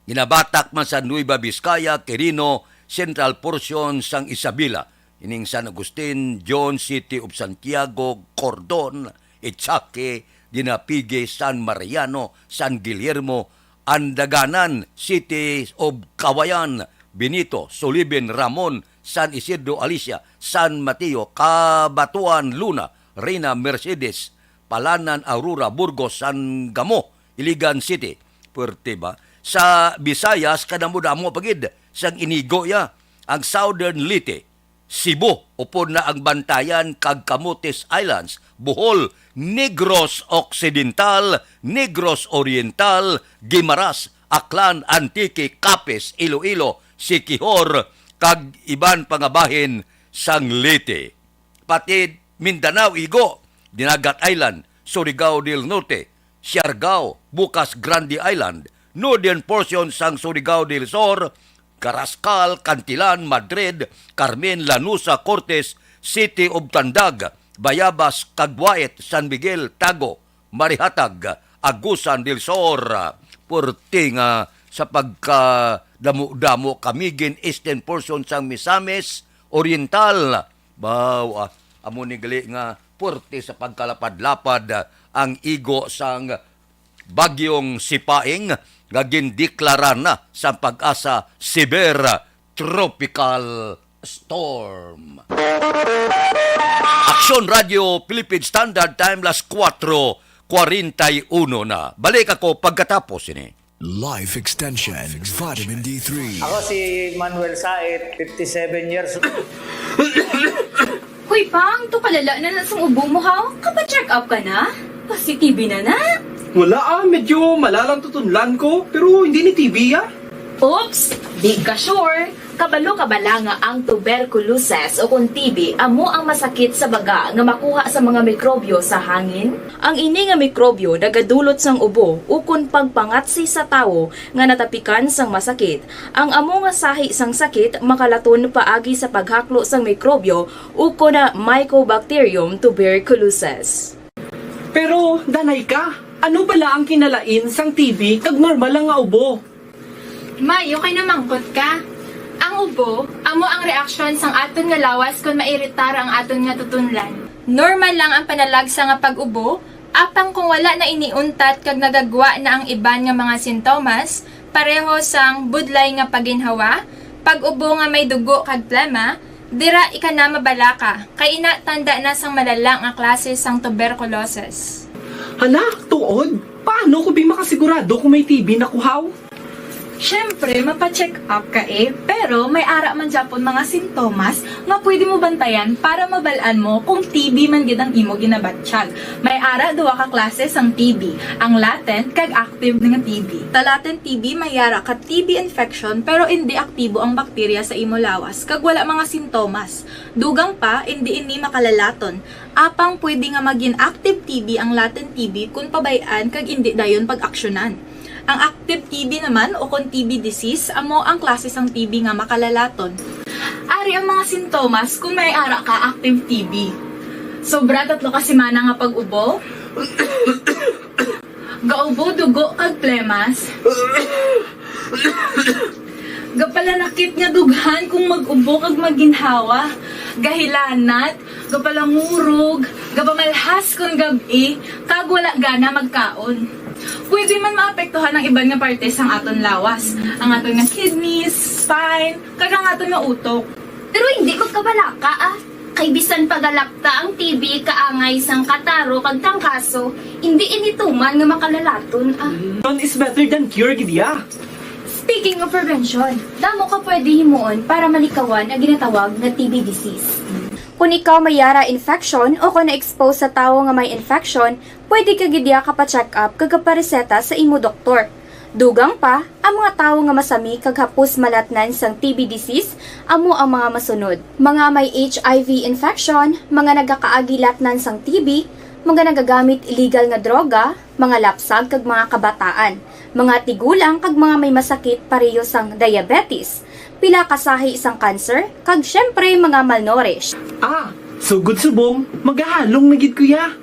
ginabatak man sa Nueva Vizcaya, Quirino, central portion sang Isabela, ining San Agustin, John, City of Santiago, Cordon, Echake, Dinapigue, San Mariano, San Guillermo, Andaganan, City of Cauayan, Benito, Sulibin, Ramon, San Isidro, Alicia, San Mateo, Cabatuan, Luna, Reyna, Mercedes, Palanan, Aurora, Burgos, San Gamo, Iligan City. Puwerte ba? Sa Visayas, kadamo-damo pa gid sang inigo ya ang Southern Leyte, Cebu, upod na ang Bantayan kag Camotes Islands, Bohol, Negros Occidental, Negros Oriental, Guimaras, Aklan, Antique, Capiz, Iloilo, Siquijor, kag iban pa nga bahin sang Leyte. Pati Mindanao igo, Dinagat Island, Surigao del Norte, Siargao, Bucas Grande Island, northern portion sang Surigao del Sur, Carrascal, Cantilan, Madrid, Carmen, Lanuza, Cortes, City of Tandag, Bayabas, Caguait, San Miguel, Tago, Marihatag, Agusan del Sur. Purti nga sa pagkadamo-damo kami gin eastern portion sang Misamis Oriental. Baw, ah, amo ni gali nga purti sa pagkalapad-lapad, ah, ang igo sang Bagyong Sipaing nga gindeklara na sang PAGASA severe tropical storm. Aksyon Radio Philippine Standard Time, las kuwatro kwarenta y uno na. Balik ako pagkatapos ini. Life Extension Vitamin D three. Ako si Manuel Saet, fifty-seven years old. Hoy, Pang, to kalala na na sang ubo mo, ha? Kapa-check up ka na? Basi T B na na. Wala, ah, medyo malalang tutunlan ko, pero hindi ni T B, ah. Oops! Di ka sure? Kabalo ka bala nga ang tuberculosis o kon T B amo ang masakit sa baga nga makuha sa mga mikrobyo sa hangin? Ang ini nga mikrobyo nagadulot sang ubo ukon pagpangatsi sa tawo nga natapikan sang masakit. Ang amo nga sahi sang sakit makalaton paagi sa paghaklo sang mikrobyo ukon Mycobacterium tuberculosis. Pero, danay ka, ano bala ang kinalain sang T B kag normal lang nga ubo? May, okay na mangkot ka. Ang ubo, amo ang reaksyon sang aton nga lawas kon mairitar ang aton nga tutunlan. Normal lang ang panalagsa nga pag-ubo, apang kung wala na ini untat kag nagagwa na ang iban nga mga sintomas, pareho sang budlay nga paginhawa, pag-ubo nga may dugo kag plema, dira ika na mabalaka, kay ina tanda na sang malala nga klase sang tuberculosis. Hala, tuod? Paano ko bi makasigurado kung may T B na ko, haw? Siyempre, mapa-check up ka, eh, pero may ara man gyapon mga sintomas nga pwede mo bantayan para mabal-an mo kung T B man gid ang imo ginabatyag. May ara duha ka klase sang T B, ang latent kag active nga T B. Sa latent T B, may ara ka T B infection pero indi aktibo ang bakterya sa imo lawas kag wala mga sintomas. Dugang pa, indi ini makalalaton. Apang pwede nga magin active T B ang latent T B kon pabay-an kag indi dayon pag-aksyonan. Ang active T B naman, o kon T B disease, amo ang klase sang T B nga makalalaton. Ari ang mga sintomas kon may ara ka active T B. Sobra tatlo ka semana nga pag-ubo. Gaubo dugo kag plemas. Gapalanakit nga dughan kung mag-ubo kag maginhawa. Gahilanat, gapalangurog, gapamalhas kon gab-i, kag wala gana magkaon. Pwede man maapektuhan ang iban nga parte sang aton lawas, ang aton nga kidneys, spine, kag ang aton nga utok. Pero hindi magkabalaka, ah. Kay bisan pagalakta ang T B kaangay sang kataro kag trangkaso, hindi ini tuman nga makalalaton, ah. Prevention is better than cure, gid ya. Speaking of prevention, damo ka pwede himuon para malikawan ang ginatawag nga T B disease. Kon ikaw may ara infection o kon na-expose sa tawo nga may infection, pwede ka gid ya kapa-check up kag kapareseta sa imo doktor. Dugang pa, ang mga tawo nga masami kag hapos malatnan sang T B disease amo ang mga masunod: mga may H I V infection, mga nagakaagilatnan sang T B, mga nagagamit illegal nga droga, mga lapsag kag mga kabataan, mga tigulang kag mga may masakit pareho sang diabetes, pila ka sahi sang cancer, kag siyempre mga malnourished. Ah, sugod subong, magahalong na gid ko ya.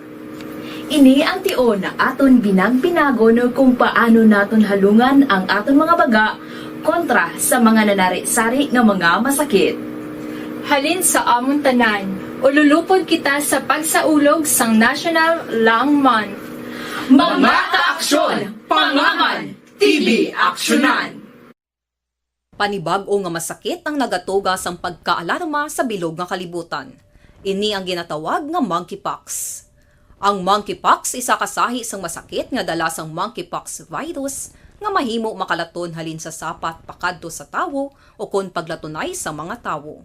Ini ang tion nga aton binag-binagon kung paano naton halungan ang aton mga baga kontra sa mga nanari-sari nga mga masakit. Halin sa amon tanan, ululupod kita sa pagsaulog sang National Lung Month. Mga kaaksyon, pangaman, T B aksyonan! Panibag-o nga masakit ang nagatuga sang pagkaalarma sa bilog nga kalibutan. Ini ang ginatawag nga monkeypox. Ang monkeypox isa ka sahi sang masakit nga dala sang monkeypox virus nga mahimo makalaton halin sa sapat pakadto sa tawo ukon paglatunay sa mga tawo.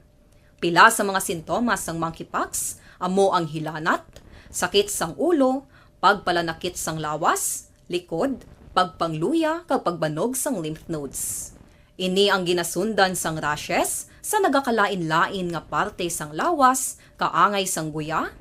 Pila sa mga sintomas sang monkeypox amo ang hilanat, sakit sang ulo, pagpalanakit sang lawas, likod, pagpangluya, kag pagbanog sang lymph nodes. Ini ang ginasundan sang rashes sa nagakalain-lain nga parte sang lawas, kaangay sang guya,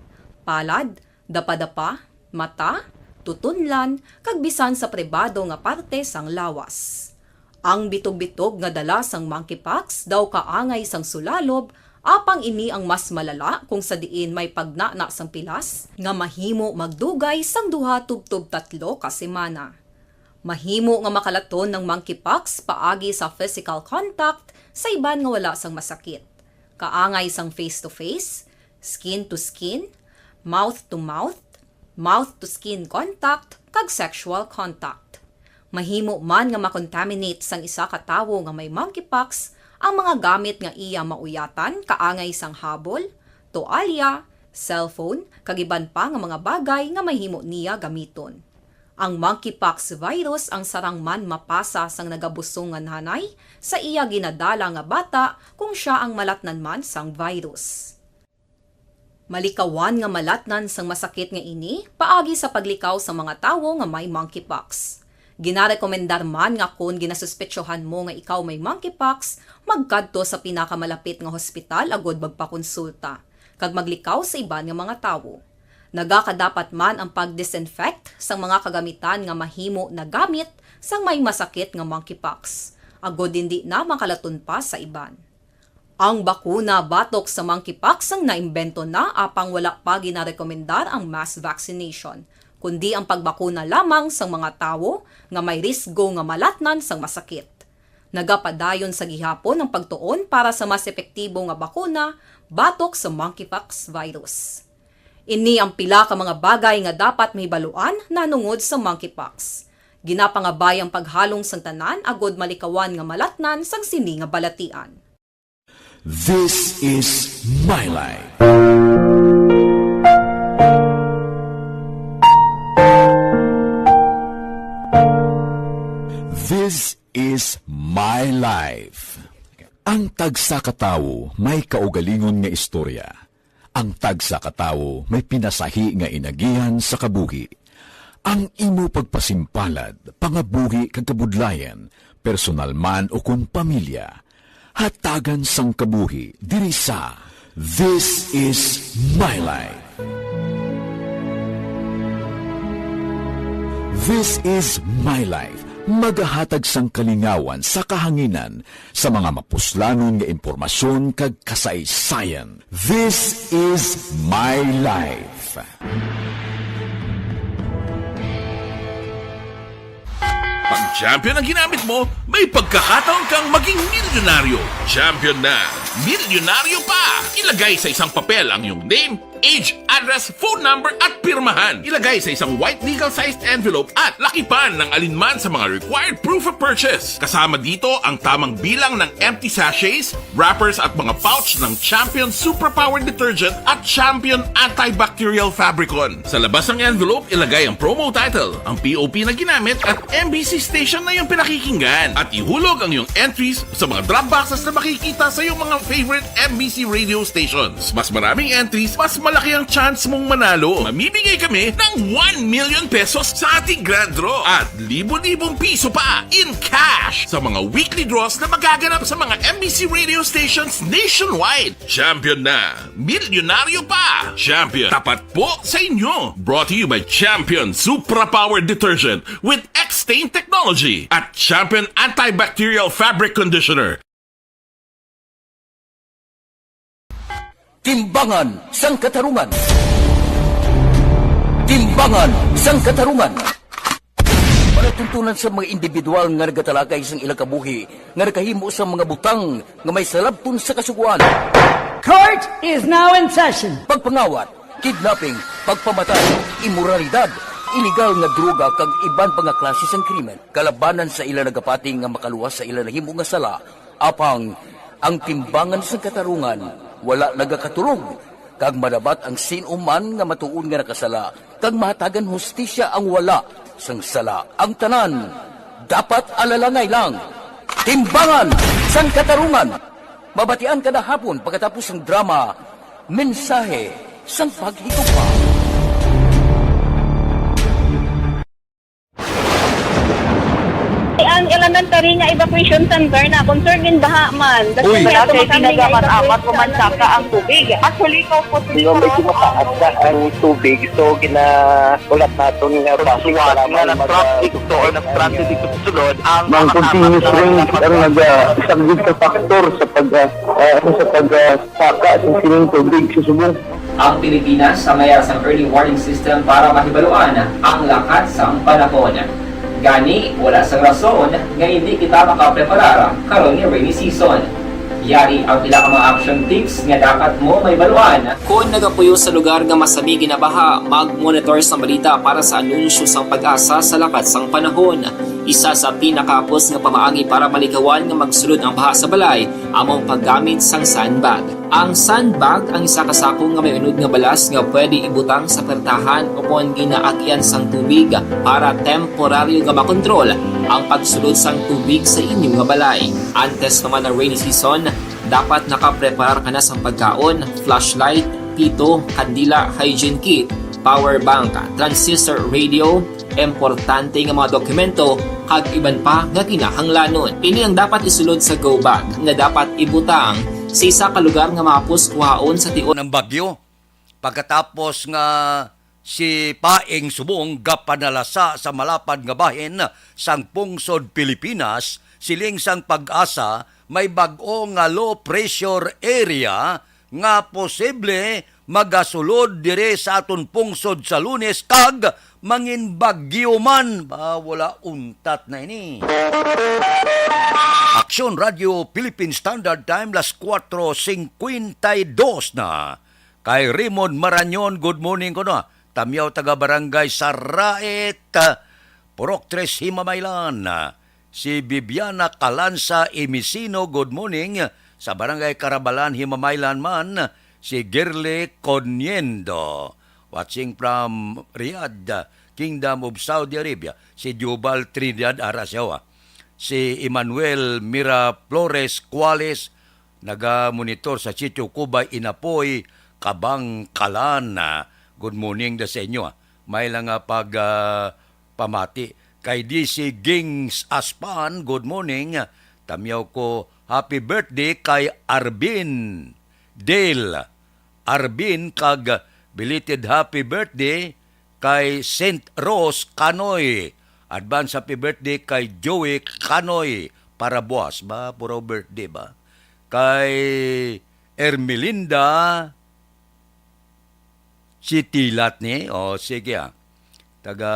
palad, dapadapa, mata, tutunlan, kag bisan sa pribado nga parte sang lawas. Ang bitog-bitog nga dala sang monkeypox daw kaangay sang sulalob, apang ini ang mas malala kung sa diin may pagnana sang pilas nga mahimo magdugay sang duha tubtob tatlo ka semana. Mahimo nga makalaton ang monkeypox paagi sa physical contact sa iban nga wala sang masakit, kaangay sang face-to-face, skin-to-skin, mouth-to-mouth, mouth-to-skin contact, kag sexual contact. Mahimo man nga makontaminate sang isa ka tawo nga may monkeypox ang mga gamit nga iya mauyatan, kaangay sang habol, toalya, cellphone, kag iban pa nga mga bagay nga mahimo niya gamiton. Ang monkeypox virus ang sarang man mapasa sang nagabusong nga nanay sa iya ginadala nga bata kung sia ang malatnan man sang virus. Malikawan nga malatnan sang masakit nga ini paagi sa paglikaw sa mga tawo nga may monkeypox. Ginarekomendar man nga kon ginasuspetsohan mo nga ikaw may monkeypox, magkadto sa pinakamalapit nga hospital agud magpakonsulta kag maglikaw sa iban nga mga tawo. Nagakadapat man ang pag-disinfect sang mga kagamitan nga mahimo nagamit sang may masakit nga monkeypox, agud indi na makalaton pa sa iban. Ang bakuna batok sa monkeypox ang naimbento na, apang wala pa ginarekomendar ang mass vaccination, kundi ang pagbakuna lamang sang mga tawo nga may risgo nga malatnan sang masakit. Nagapadayon sa gihapon ang pagtuon para sa mas epektibo nga bakuna batok sa monkeypox virus. Ini ang pila ka mga bagay nga dapat mahibaluan nahanungod sa monkeypox. Ginapangabay ang paghalong sang tanan agud malikawan nga malatnan sang sini nga balatian. This is my life. This is my life. Ang tagsa ka tawo may kaugalingon nga istorya. Ang tagsa ka tawo may pinasahi nga inagihan sa kabuhi. Ang imo pagpasimpalad, pangabuhi kag kabudlayan, personal man o kon pamilya, hatagan sang kabuhi diri sa This Is My Life. This Is My Life, magahatag sang kalingawan sa kahanginan sa mga mapuslanon nga impormasyon kag kasaysayan. This Is My Life. Pag champion ang ginamit mo, may pagkakataon kang maging milyonaryo. Champion na, milyonaryo pa! Ilagay sa isang papel ang iyong name, age, address, phone number, at pirmahan. Ilagay sa isang white legal-sized envelope at lakipan ng alinman sa mga required proof of purchase. Kasama dito ang tamang bilang ng empty sachets, wrappers, at mga pouch ng Champion Suprapower Detergent at Champion Antibacterial Fabricon. Sa labas ng envelope, ilagay ang promo title, ang P O P na ginamit, at M B C station na iyong pinakikinggan. At ihulog ang iyong entries sa mga drop boxes na makikita sa iyong mga favorite M B C radio stations. Mas maraming entries, mas malaki ang chance mong manalo. Mamimigay kami ng one million pesos sa ating grand draw at libo-libong piso pa in cash sa mga weekly draws na magaganap sa mga M B C radio stations nationwide. Champion na! Milyonaryo pa! Champion, tapat po sa inyo! Brought to you by Champion Supra Power Detergent with X-Stain Technology at Champion Antibacterial Fabric Conditioner. Timbangan sang Katarungan. Timbangan sang Katarungan. Palatuntunan sa mga individual nga nagatalakay sang ilang kabuhi nga nakahimo sa mga butang nga may salabton sa Kasugoan. Court is now in session. Pagpangawat, kidnapping, pagpamatay, imoralidad, iligal nga droga kag iban pa nga klase sang krimen kalabanan sa ila nagapati nga makaluwas sa ila nahimo nga sala, apang ang timbangan sang katarungan wala nagakatulog, kag madabat ang sin-o man nga matuod nga nakasala, kag mahatagan hustisya ang wala sang sala. Ang tanan dapat alalangay lang. Timbangan sang Katarungan. Mabatian kada hapon pagkatapos sang drama, Mensahe sang Paghigugma. Ang Elementary nga evacuation center na, concern in baha man. That's Uy. Why Wala ato kay kami nga ginagamat-amat evacuation man saka ang tubig. Actually, ikaw po, Di ba, medyo mataas na ang tubig, so ginaulat naton nga traffic nga para may nag-traffic mag-, to or nag-traffic dito sa sulod, ang Ang mga continuous rain ang nag-, ah, isang big factor sa pag, ah, ah, ano, sa pag, ah, saka sa sining tubig sa subong. Ang Pilipinas sa mayara sang early warning system para mahibaluan ang lakat sang panahon. Gani, wala sang rason nga hindi kita makapreparar karon nga rainy season. Yari ang pila ka mga action tips nga dapat mo mahibaluan. Kon nagapuyo sa lugar nga masami ginabaha, mag-monitor sa balita para sa anunsyo sang PAGASA sa lakat sang panahon. Isa sa pinakahapos nga pamaagi para malikawan nga magsulod ang baha sa balay amo ang paggamit sang sandbag. Ang sandbag ang isa ka sako nga may unod nga balas nga pwede ibutang sa pertahan o kon ginaagyan sang tubig para temporaryo nga makontrol ang pagsulod sang tubig sa inyo nga balay. Antes naman ang rainy season, dapat nakapreparar ka na sang pagkaon, flashlight, pito, kandila, hygiene kit, power bank, transistor radio, importante nga mga dokumento, kag iban pa nga kinahanglanon. Ini ang dapat isulod sa go bag nga dapat ibutang sa isa ka lugar nga mahapos kuhaon sa tion. Ng bagyo. Pagkatapos nga si Paeng subong gapanalasa sa malapad nga bahin sang pungsod Pilipinas, siling sang PAGASA, may bag-o nga low pressure area nga posible magasulod diri sa aton pungsod sa Lunes kag mangin bagyo man. Ba, wala untat na ini. Aksyon Radio Philippine Standard Time, las kuwatro singkwenta y dos na. Kay Raymond Marañon, good morning kuno. Tamyaw taga Barangay Saraet, Purok Tres, Himamaylan. Si Bibiana Calanza Emisino, good morning. Sa Barangay Carabalan, Himamaylan man, si Girly Coniendo. Watching from Riyadh, Kingdom of Saudi Arabia, si Jubal Trinidad Arasewa. Si Emmanuel Miraflores Cuales, nagamonitor sa Sitio Cubay, Inapoy, Kabangkalan. Good morning da sa inyo, ah. May lang nga pag, ah, pamati. Kay D C Gings Aspan, good morning. Tamyaw ko, happy birthday kay Arvin Dale Arvin, kag belated happy birthday kay Saint Rose Canoy. Advance happy birthday kay Joey Canoy Parabuas. Ba, puro birthday ba? Kay Ermelinda Sitilat ni? O, sige, ah. Taga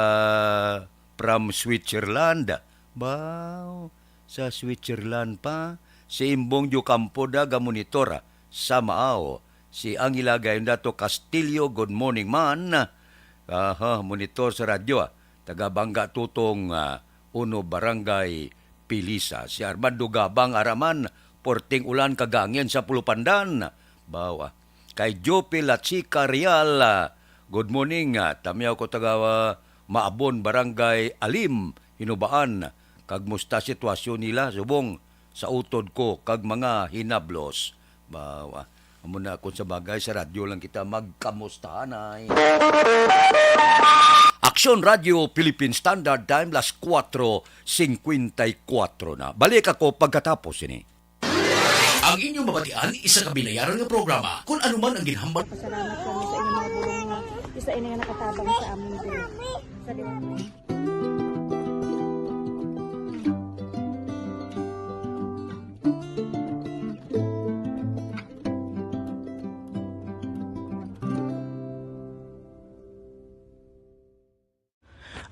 from Switzerland. Baw, sa Switzerland pa. Si Imbong Diocampo da gamonitor, ah, sa Maao. Si Angela Gayondato Castillo, good morning man. Aha, monitor sa radyo, ah. Taga Bangga Tutong, ah, uno, Barangay Pilisa. Si Armando Gabang Araman, porting ulan kag hangin sa Pulupandan. Baw, ah. Kay Jope La Chica Real, ah, good morning, ah, tamyaw ko taga, ah, Maabon, Barangay Alim, Hinubaan, kag musta sitwasyon nila subong sa utod ko kag mga hinablos. Ba, wa-, amo na, kung sa bagay, sa radyo lang kita magkamustahanay. Aksyon Radio Philippine Standard Time, las kuwatro singkwenta y kuwatro na. Balik ako pagkatapos ini. Ang inyong mabatian, isa ka binayaran nga programa. Kung ano man ang ginhambal. Pasalamat kami sa inyong mga bulong nga isa ini nga nakatabang sa amon diri. Sa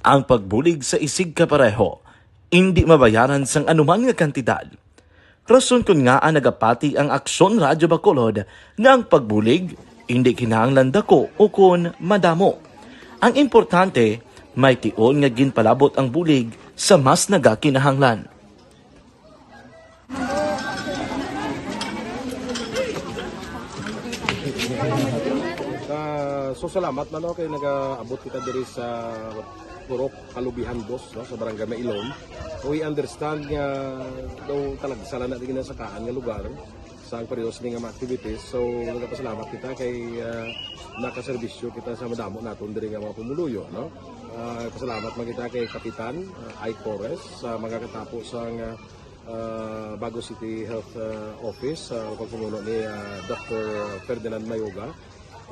Ang pagbulig sa isigkapareho indi mabayaran sang anuman nga kantidad. Rason kon ngaa nagapati ang Aksyon Radyo Bacolod nga ang pagbulig indi kinahanglan dako ukon madamo. Ang importante, may tion nga ginpalabot ang bulig sa mas nagakinahanglan. Ah, so salamat man, no, kay nagaabot kita diri sa Purok Kalubihan Dos, no, sa Barangay Mailon. We understand nga daw talagsa lang na di ginasakaan nga lugar sa ang pareho sini nga mga activities. So, nagapasalamat kita kay, ah, nakaserbisyo kita sa madamo naton diri nga mga pumuluyo, no? Ah, pasalamat man kita kay Kapitan, ah, Ike Torres, sa magakatapo sang, ah, ah, Bago City Health, ah, Office, sa pagpamuno ni, ah, Doctor Ferdinand Mayoga,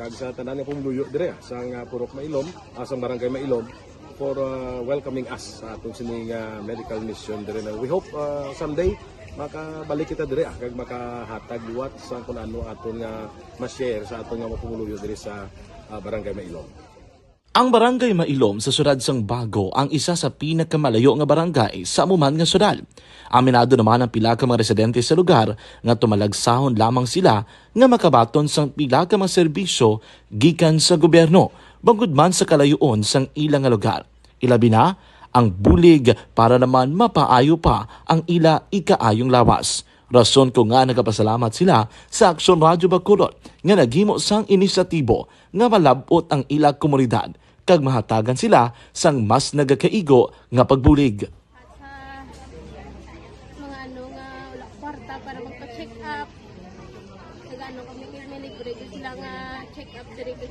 kag sa tanan nga pumuluyo dire, ah, sang, ah, Purok Mailom, ah, sang Barangay Mailom, for, ah, welcoming us sa atong sining, ah, medical mission dire na we hope, ah, someday makabalik kita dire, ah, kag makahatag liwat sa kung ano aton nga ma-share sa aton nga mga pumuluyo dire sa, ah, Barangay Mailom. Ang Barangay Mailom sa siyudad sang Bago ang isa sa pinakamalayo nga barangay sa amo man nga siyudad. Aminado naman ang pila ka mga residente sa lugar nga tumalagsahon lamang sila nga makabaton sang pila ka mga serbisyo gikan sa gobyerno, bangod man sa kalayoon sang ila nga lugar. Ilabi na ang bulig para naman mapaayo pa ang ila ikaayong lawas. Rason ko nga nagapasalamat sila sa Aksyon Radyo Bacolod nga naghimo sang inisyatibo nga malab-ot ang ila komunidad kag mahatagan sila sang mas nagakaigo nga pagbulig. Sa mga ano nga wala kwarta para magpa-check up, nag-ano kami, kay may libre gyud sila nga check up diri, kag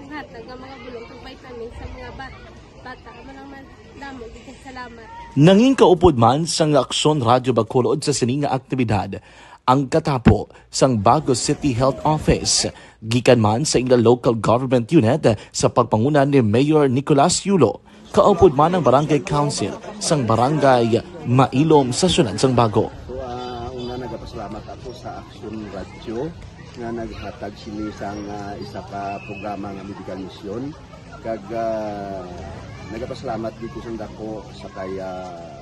hatag nga mga bulong kag vitamins sa mga ba-, bata. Amo lang man, damo gyud kay salamat. Nangin kaupod man sang Aksyon Radyo Bacolod sa sini nga aktibidad ang katapo sang Bago City Health Office, gikan man sa ila local government unit sa pagpanguna ni Mayor Nicolas Yulo. Kaupod man ang Barangay Council sang Barangay Mailom sa siyudad sang Bago. So, ah, una, nagapasalamat ako sa Aksyon Radyo nga naghatag sini sang, ah, isa ka programa nga medical mission. Kag, ah, nagapasalamat gid ko sang dako sa kay, ah,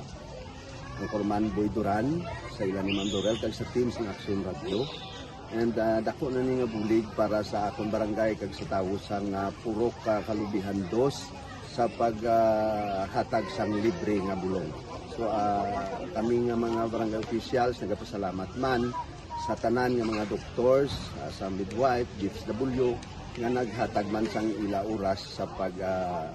Anchorman Boy Duran, sa ila ni Ma'am Dorel, kag sa team sang Aksyon Radyo. And, ah, dako na ni nga bulig para sa akon barangay kag sa tawo sang, ah, Purok, ah, Kalubihan Dos sa pag, ah, hatag sang libre nga bulong. So, ah, kami nga mga barangay officials nagapasalamat man sa tanan nga mga doctors, ah, sa midwife, D S W, nga naghatag man sang ila oras sa pag, ah,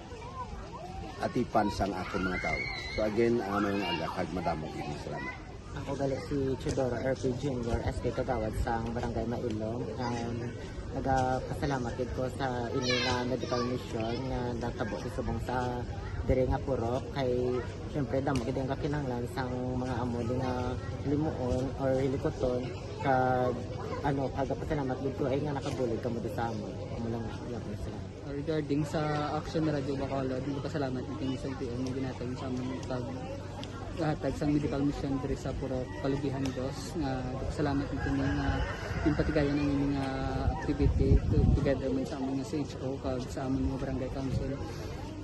atipan sang akon mga tawo. So again, ah, maayong aga kag madamo gid nga salamat. Ako gali si Teodoro R P Junior, S K Kagawad sang Barangay Mailom. Um, nagapasalamat gid ko sa ini nga medical mission nga natabo sa subong sa diri nga purok. Kay, syempre, damo gid ang kakinahanglan sang mga amo di nga limuon or hilikuton. Kag, ano, nagapasalamat gid ko ay nga nakabulig kamo di sa amon. Amo lang, salamat. Regarding sa Action Radio Bacolod, nagpasalamat gid kami sa L T O nga ginhatag sa amon pag-, hatag sang medical mission diri sa Purok Kalubihan Dos, nga nagpasalamat gid kami nga ginpatigayon ang ining, ah, activity to-, together man sa amon nga C H O kag sa amon nga barangay council.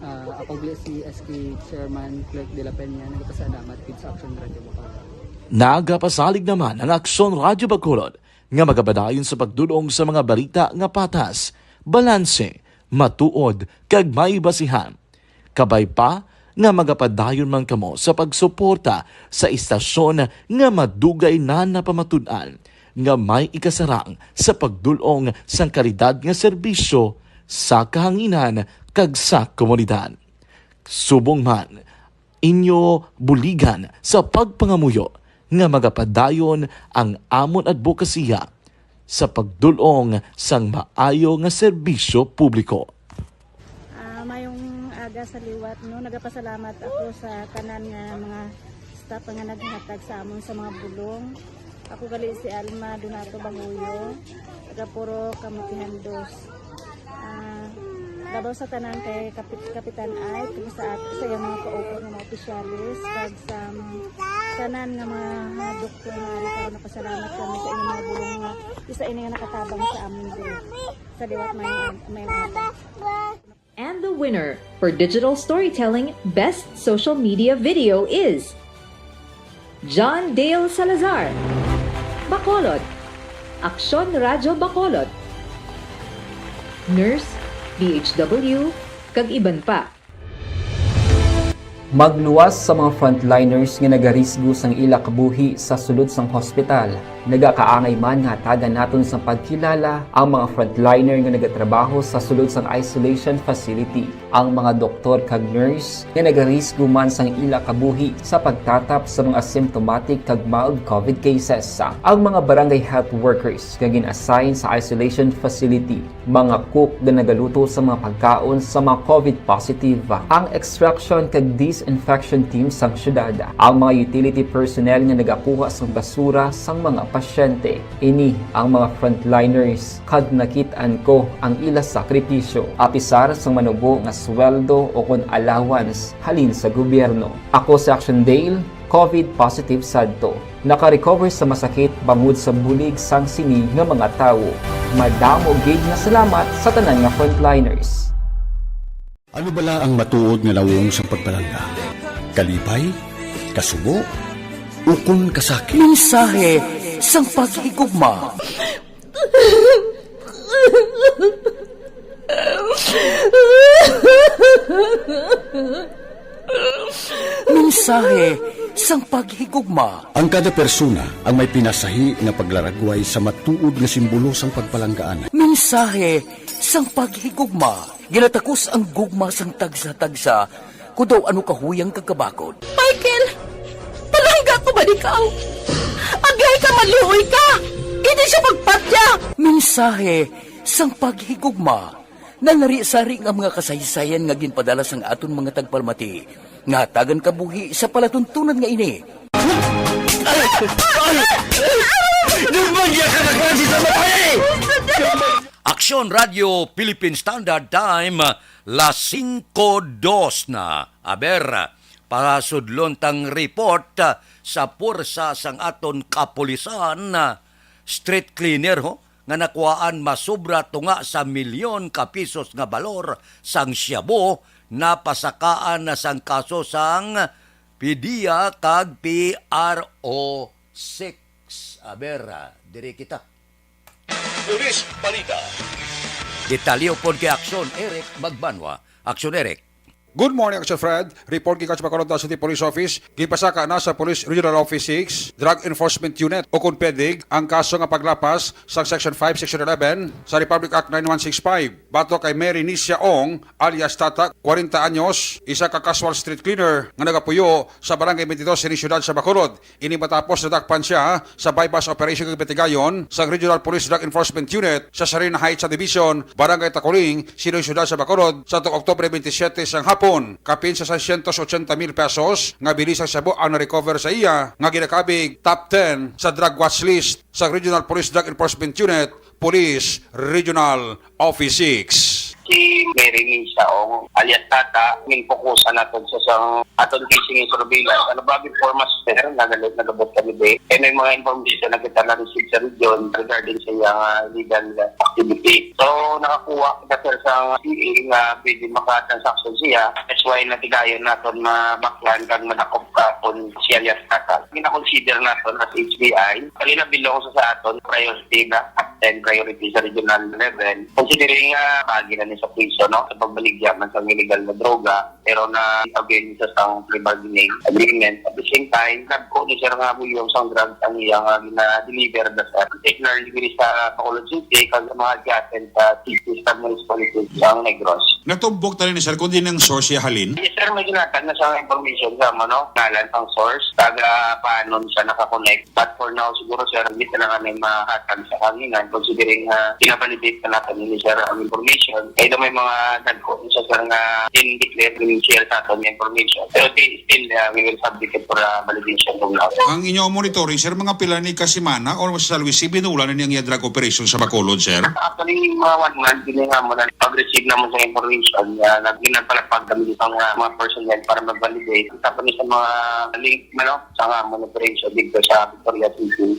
Ah, ako gali si S K Chairman Clerk de la Peña, nagpasalamat gid sa Action Radio Bacolod. Nagapasalig naman ang Action Radio Bacolod nga magapadayon sa pagdul-ong sa mga balita nga patas, balanse, matuod, kag may basihan. Kabay pa nga magapadayon man kamo sa pagsuporta sa istasyon nga madugay na napamatud-an nga may ikasarang sa pagdul-ong sang kalidad nga serbisyo sa kahanginan kag sa komunidad. Subong man, inyo buligan sa pagpangamuyo nga magapadayon ang amon adbokasiya sa pagdul-ong sang maayo nga serbisyo publiko. Ah, mayong aga sa liwat, no? Nagapasalamat ako sa tanan nga mga staff nga naghatag sa amon sa mga bulong. Ako gali si Alma Donato Bahuyo, taga Purok Kamutihan Dos. Ah, labaw sa tanan kay Kapit-, Kapitan Ike, kag sa at-, sa iyang mga kaupod nga mga opisyales, kag sa, um, tanan nga mga, mga doktor nga ari karon, nagapasalamat kami sa inyong mga bulong nga isa ini nga nakatabang sa amon diri. Sa liwat, may, may mga And the winner for digital storytelling best social media video is John Dale Salazar, Bacolod, Aksyon Radyo Bacolod, Nurse, D H W, kag iban pa. Magluwas sa mga frontliners nga nagarisgo sang ila kabuhi sa sulod sang hospital. Nagakaangay man nga hatagan naton sang pagkilala ang mga frontliner nga nagatrabaho sa sulod sang isolation facility, ang mga doktor kag nurse nga nagarisgo man sang ila kabuhi sa pagtatap sa mga symptomatic kag mild covid cases, ang mga barangay health workers nga gin-assign sa isolation facility, mga cook nga nagaluto sa mga pagkaon sa mga covid positive, ang extraction kag disinfection team sang syudad, ang mga utility personnel nga nagakuha sang basura sang mga pasyente. Ini ang mga frontliners, kag nakit-an ko ang ila sakripisyo, apisar sang manubo nga sweldo o kon allowance halin sa gobyerno. Ako si Action Dale, covid positive sadto. Naka-recover sa masakit bangod sa bulig sang sini nga mga tawo. Madamo gid nga salamat sa tanan nga frontliners. Ano bala ang matuod nga nawong sang pagpalangga? Kalipay? Kasubo? Ukon kasakit? Mensahe sang paghigugma. Mensahe sang paghigugma. Ang kada persona ang may pinasahi nga paglaragway sa matuod nga simbolo sang pagpalanggaan. Mensahe sang paghigugma. Ginatakos ang gugma sang tagsa-tagsa, kon daw ano kahuyang kag kabakod. Michael, palangga ko ba ikaw? Agay ka, maluoy ka! Hindi siya magpatya! Mensahe sang paghigugma. Nalari-sari nga mga kasaysayan nga ginpadala sang aton mga tagpalamati nga hatagan kabuhi sa palatuntunan nga ini. Ay! Ay! Ay! Dumagya ka na klase sa babae! Aksyon Radyo Philippine Standard Time, las singko dos na. Aber, pasudlon tang report sa pwersa sang aton kapulisan, street cleaner, ho, nga nakuhaan masobra tunga sa milyon ka pisos nga balor sang shabu, napasakaan na sang kaso sang PDEA kag P R O six. Aber, diri kita. Pulis Balita. Detalye upod kay Aksyon Eric Magbanwa. Aksyon Eric. Good morning, Action Fred. Report gikan sa Bacolod City Police Office. Ginpasaka na sa Police Regional Office six, Drug Enforcement Unit, o kon PEDIG, ang kaso nga paglapas sa Section five, Section eleven sa Republic Act nine one six five. Batok kay Mary Nicia Ong, alias Tata, kwarenta anyos, isa ka casual street cleaner nga nagapuyo sa Barangay twenty-two sini siyudad sa Bacolod. Ini matapos nadakpan siya sa buy-bust operation kag batigayon sang Regional Police Drug Enforcement Unit sa Sarina Heights Subdivision, Barangay Taculing, sini siyudad sa Bacolod, sa tuong Oktubre twenty-seven sang hapon. Kapin sa seiscientos ochenta mil pesos nga bili sang shabu ang na-recover sa iya, nga ginakabig top ten sa drug watch list sa Regional Police Drug Enforcement Unit, Police Regional Office six. Si Mary Lisa Ong, alias Tata, ginpukusan naton sa sang aton case nga surveillance. Ano ba, before, mas, sir, nagalit, nagabot kami, be. Kaya may mga information na kita na-receive sa region regarding sa iyang, ah, illegal activity. So, nakakuha kita, sir, sa C A nga pwede makatransaction siya. That's why natigayon naton mabaklan kag madakop ka kung si alias Tata. Gina-consider naton as H B I. Kali na belong sa, sa aton priority na, top ten priority sa regional level. Considering nga, ah, pagi na ni sa priso, no? Sa pagbaligya man sa illegal na droga, pero na-avail sa sang pre-bargaining agreement. At the same time, nagko ni sir nga volume sang drugs ang iya nga gina-deliver da sa, particularly diri sa Bacolod City, kag sa mga adjacent sa cities kag municipalities sang Negros. Natumbok tani ni sir kung diin ang source siya halin? Yes, sir, may ginatag na sa information sa amo, no? Ngalan sang source, kag, ah, paano siya nakakonect. But for now, siguro, sir, hindi na lang kami mahatag sa kahanginan, considering nga gina-validate na natin ni sir ang information. Kaya daw may mga dagko sa, sir, nga in-declare, in-share sa aton nga information. Pero di, still, uh, we will submit it for, uh, validation from now. Ang inyong monitoring, sir, mga pila ni ka semana or sa Luis, binulan na niya drug operation sa Bacolod, sir? Actually, mga one month, yun nga mo na pag-receive naman sa information, uh, nag-, ginapalapag kami sa mga, mga personnel para mag-validate. Tapos sa mga link, ano, sa nga mo na operation dito sa Victoria City.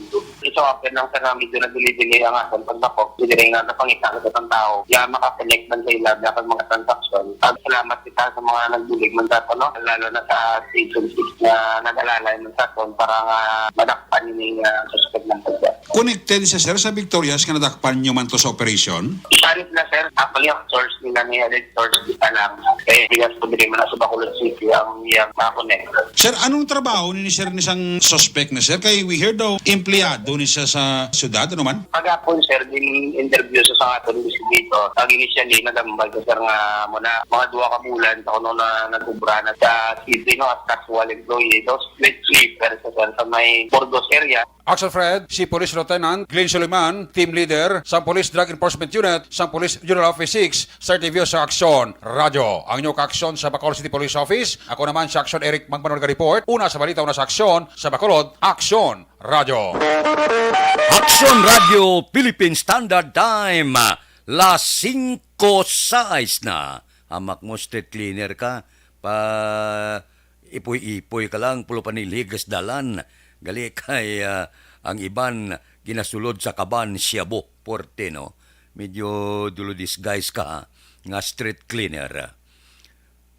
So, open lang sa nga medyo nag-delay-delay ang aton pagdakop. Hindi rin nga napangita sa isang tao. Kaya makakonect man sa ila, dapat mga transaction. Pag salamat kita sa Mga nagbulig man sa aton, no? Lalo na sa agencies na nag-alalay man sa aton para nga madakpan ini nga suspect ng pagka. Connected siya, sir, sa Victorias nga nadakpan nyo man to sa operation? Isa rin na, sir. Actually, ang source nila ni alleged source, isa lang. Eh, bigas ko diri man sa Bacolod City ang iyang ma-connect. Sir, anong trabaho ni, sir, ni sang suspect na, sir? Kay we heard daw empleyado ni siya sa syudad, ano man? Pagapon, sir, din interview sa, sa aton investigator. Ang initially, nagambal ko, sir, nga muna mga duha ka bulan sa kuno na nag-ubra na sa city, no, as casual employee. Those with sleeper, sir, sa may Burgos area. Action Fred, si Police Lieutenant Glenn Suliman, team leader sa Police Drug Enforcement Unit sa Police General Office six, sa interview sa Aksyon Radyo. Ang inyo ka-aksyon sa Bacolod City Police Office, ako naman sa Aksyon Eric Magmanol ka report. Una sa balita, una sa aksyon sa Bacolod, Aksyon Radyo. Aksyon Radyo Philippine Standard Time, las singko sais na. Hamak mo, street cleaner ka, pa ipoy-ipoy ka lang, pulo panilhig sa dalan. Gali kay, ah, ang iban ginasulod sa kaban, siyabo, porte, no? Medyo dulo disguise ka, ha, nga street cleaner.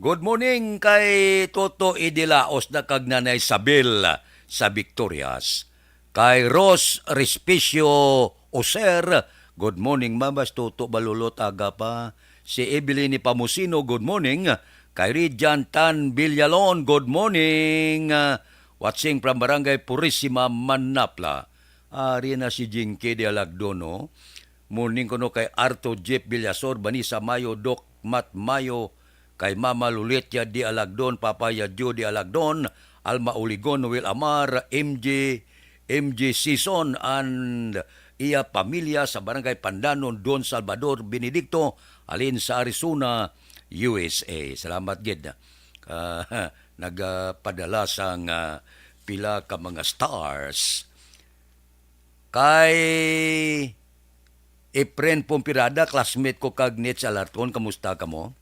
Good morning kay Toto Idilaos na kag Nanay Sabil sa Victorias. Kay Ros Respicio Oser, good morning, Ma'am. Bas Toto Balulot, aga pa. Si Evelyn ni Pamusino, good morning. Kay Rijan Tan Villalon, good morning. Ah, watching from Barangay Purisima, Manapla. Ari na si Jinky de Alagdon, no? Morning kuno kay Arto Jeep Villasor, Vanessa Mayo, Doc Matt Mayo, kay Mama Lulitia de Alagdon, Papa Yadyo de Alagdon, Alma Uligon, Noel Amar, M J, M J Season, and iya pamilya sa Barangay Pandanon, Don Salvador Benedicto, halin sa Arizona, U S A. Salamat gid. Ah, nagapadala sang, ah, pila ka mga stars. Kay Efren Pompirada, classmate ko kag Nitz Alarcon, kamusta kamo?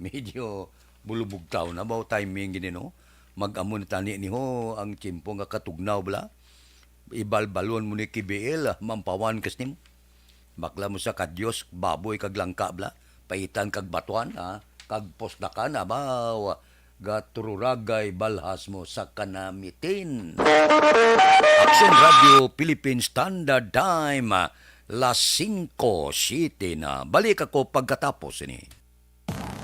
Medyo bulubugtaw na ba o timing gini, no? Mag-amo na tani ni ho ang tiyempo nga katugnaw bala. Ibalbalon mo ni K B L, mampawan kas nimo. Bakla mo sa ka Dios, baboy kag langka bala. Paitan kag batuan, ha? Kag posdakan, abaw. Gatururagay balhas mo sa kanamitin. Action Radio Philippine Standard Time, las singko siete na. Balik ako pagkatapos ini.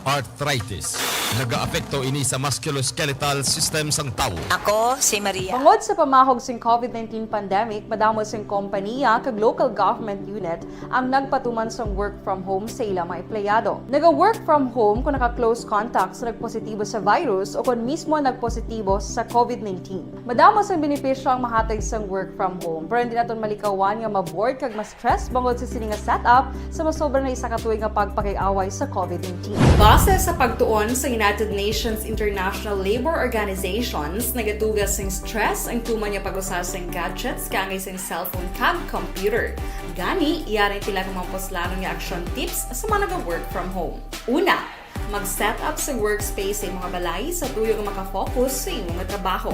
Arthritis. Nagaapekto ini sa musculoskeletal system sang tawo. Ako si Maria. Bangod sa pamahog sing COVID nineteen pandemic, madamo sing kompaniya kag local government unit ang nagpatuman sang work from home sa ila mga empleyado. Naga-work from home kung naka-close contact sa nagpositibo sa virus o kon mismo nagpositibo sa COVID nineteen. Madamo sang benepisyo ang mahatag sang work from home, pero hindi naton malikawan nga ma-bored kag ma-stress bangod sa sini nga setup sa masobra na isa ka tuig nga pagpakig-away sa COVID nineteen. Base sa pagtuon sa United Nations International Labour Organizations, nagatuga sing stress ang tuman nga pag-usa sing gadgets kaangay sing cellphone kag computer. Gani, yari pila ka mga puslanon nga action tips sa mga naga-work from home. Una, mag-set up sa workspace sa imo nga balay sa tuyo nga makafocus sa imo nga trabaho.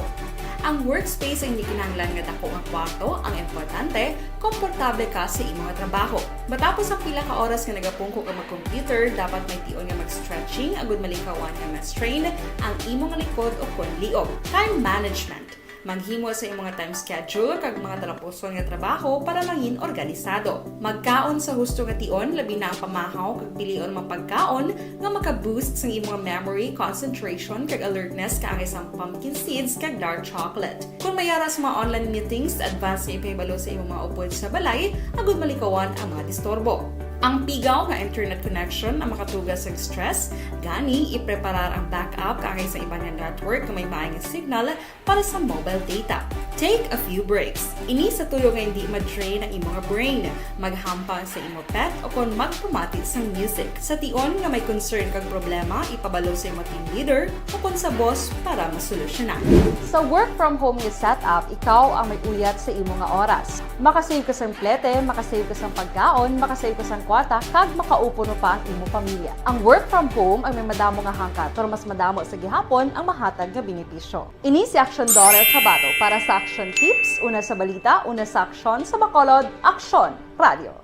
Ang workspace ay hindi kinahanglan nga dako nga kwarto, ang importante, komportable ka sa imo nga trabaho. Matapos ang pila ka oras nga nagapungko ka mag-computer, dapat may tion nga mag-stretching agud malikawan nga ma-strain ang imo nga likod o kon liog. Time management. Maghimo sa imo nga time schedule kag mga talapuson nga trabaho para mangin organisado. Magkaon sa husto nga tion, labi na ang pamahaw kag pilion mga pagkaon nga maka-boost sang imo nga memory, concentration, kag alertness kaangay sang pumpkin seeds kag dark chocolate. Kon may ara sa mga online meetings, advance nga ipahibalo sa imo mga upod sa balay agud malikawan ang mga disturbo. Ang pigaw nga internet connection ang makatuga sa stress, gani ipreparar ang backup kaangay sa iban nga network nga may maay nga signal para sa mobile data. Take a few breaks. Ini sa tuyo nga hindi ma-drain ang imo nga brain. Maghampang sa imo pet o kon magpamati sang music. Sa tion nga may concern kag problema, ipabalo sa imo team leader o kon sa boss para masolusyonan. Sa work from home nga setup, ikaw ang may uyat sa imo nga oras. Makasave ka sang plete, makasave ka sang pagkaon, makasave ka sang kwarta, kag makaupo no pa ang imo pamilya. Ang work from home ay may madamo nga hangkat, pero mas madamo sa gihapon ang mahatag nga benepisyo. Ini si Action Daughter Kabato para sa Action Tips, una sa balita, una sa aksyon, sa Bacolod, Aksyon Radio.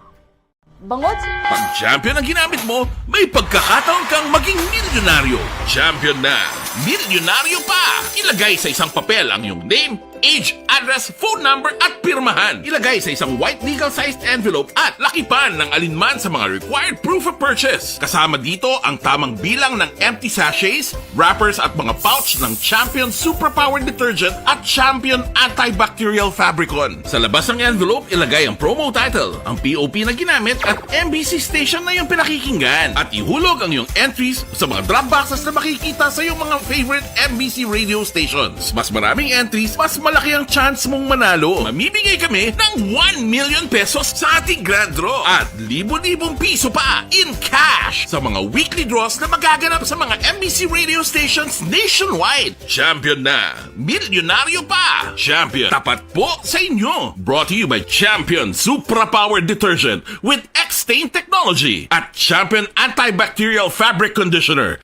Bangod sa Pag champion ang ginamit mo, may pagkakataon kang maging milyonaryo. Champion na, milyonaryo pa! Ilagay sa isang papel ang iyong name, age, address, phone number, at pirmahan. Ilagay sa isang white legal-sized envelope at lakipan ng alinman sa mga required proof of purchase. Kasama dito ang tamang bilang ng empty sachets, wrappers at mga pouch ng Champion Superpower Detergent at Champion Antibacterial Fabricon. Sa labas ng envelope, ilagay ang promo title, ang P O P na ginamit at M B C station na iyong pinakikinggan. At ihulog ang iyong entries sa mga drop boxes na makikita sa iyong mga favorite M B C radio stations. Mas maraming entries, mas malaki ang chance mong manalo. Mamimigay kami ng one million pesos sa ating grand draw at libo-libong piso pa in cash sa mga weekly draws na magaganap sa mga M B C radio stations nationwide. Champion na! Milyonaryo pa! Champion, tapat po sa inyo! Brought to you by Champion Supra Power Detergent with X-Stain Technology at Champion Antibacterial Fabric Conditioner.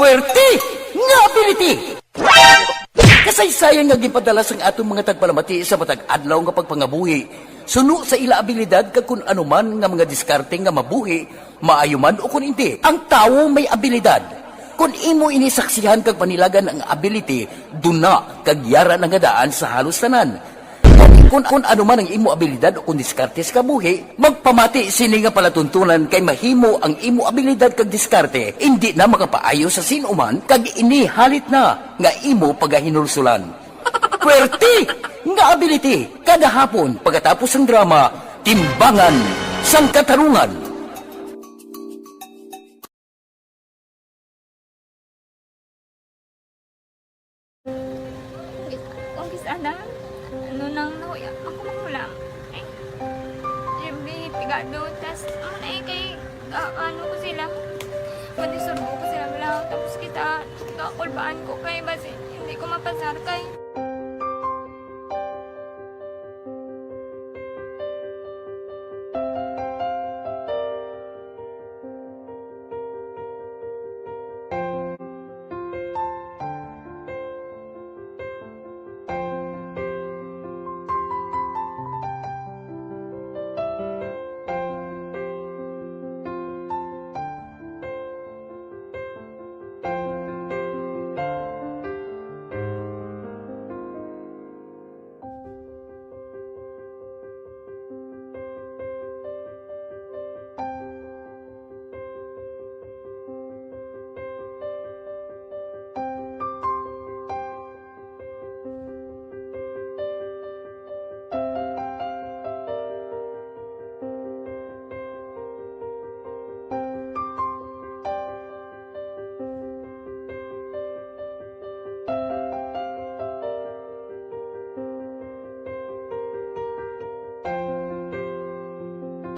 Puwerte nga ability! Kasaysayan nga ginpadala sang aton mga tagpalamati sa matag adlaw nga pagpangabuhi suno sa ila abilidad kag kun ano man nga mga diskarte nga mabuhi, maayo man o kun indi. Ang tawo may abilidad. Kun imo ini saksihan kag panilagan ang ability, duna kag yara na nga daan sa halos tanan. Kung, kung ano man ang imo abilidad o kung diskarte sa kabuhi, magpamati sini nga palatuntunan kay mahimo ang imo abilidad kag diskarte indi na makapaayo sa sin-o man kag ini halit na nga imo pagahinulsulan. Puwerte nga ability kada hapon pagkatapos sang drama, Timbangan sang Katarungan. Kung kis-, ana, ano nang nahuya, ako manghulam. Eh, every pigado, tas, ano na eh, kay, ah, ano ko sila, pwede surbo ko sila, wala. Tapos kita, kakulbaan ko kay, basi, hindi ko mapasar kay.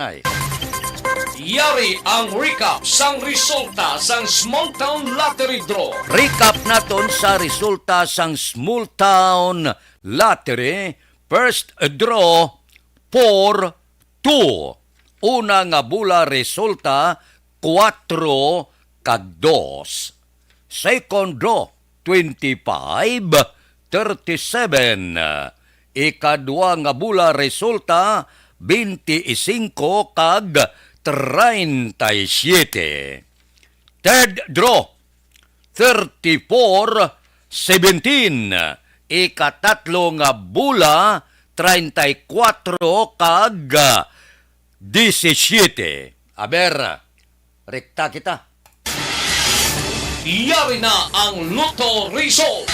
Ay. Yari ang recap sang resulta sang Small Town Lottery Draw. Recap naton sa resulta sang Small Town Lottery. First draw, four two. Una nga bola resulta, kuwatro kag dos. Second draw, twenty-five, thirty-seven. Ikadua nga bola resulta, twenty-five kag treinta y siete. Third draw, thirty-four seventeen. Ikatatlo nga bola, treinta y cuatro kag disisiete. Aber, rekta kita. Yari na ang Lotto Result.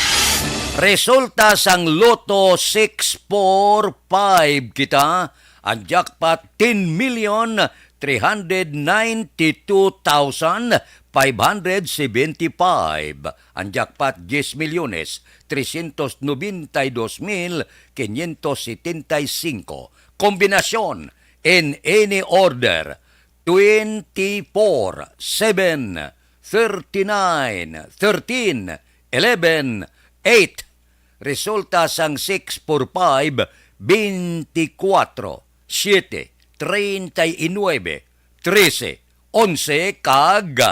Resulta sang Lotto six four five kita, ang jackpot ten million three hundred ninety-two thousand five hundred seventy-five. Ang jackpot, diez milyones trescientos noventa y dos mil quinientos setenta y cinco. Kombinasyon, in any order, twenty-four, seven, thirty-nine, thirteen, eleven, eight. Resulta sang six four five, twenty-four, siete, treinta y nueve, trece, onse, kag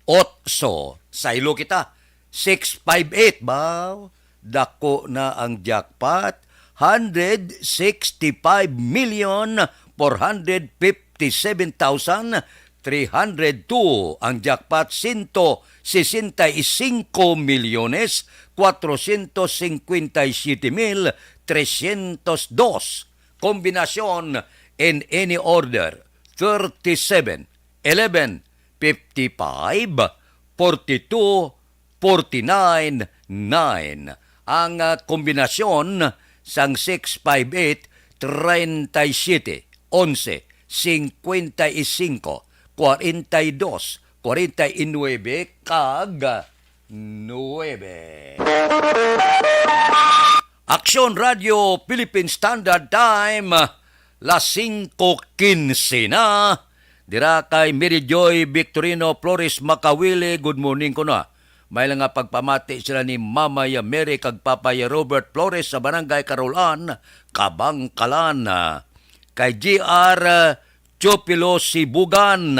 otso. Saylo kita, six five eight, baw. Dako na ang jackpot. hundred sixty-five million four hundred fifty-seven thousand three hundred two. Ang jackpot, sento sesenta y cinco milyones cuatrocientos cincuenta y siete mil trescientos dos. Kombinasyon in any order, thirty-seven, eleven, fifty-five, forty-two, forty-nine, nine. Ang, ah, kombinasyon sang six five eight, treinta y siete, onse, cincuenta y cinco, cuarenta y dos, cuarenta y nueve, kag nuebe. Aksyon Radio Philippine Standard Time, las singko kinse na. Dira kay Mary Joy Victorino Flores Makawili, good morning ko na. May lang nga pagpamati sila ni Mama ya Mary kag Papa ya Robert Flores sa Barangay Carolan, Kabangkalan. Kay G R Chupilo Sibugan,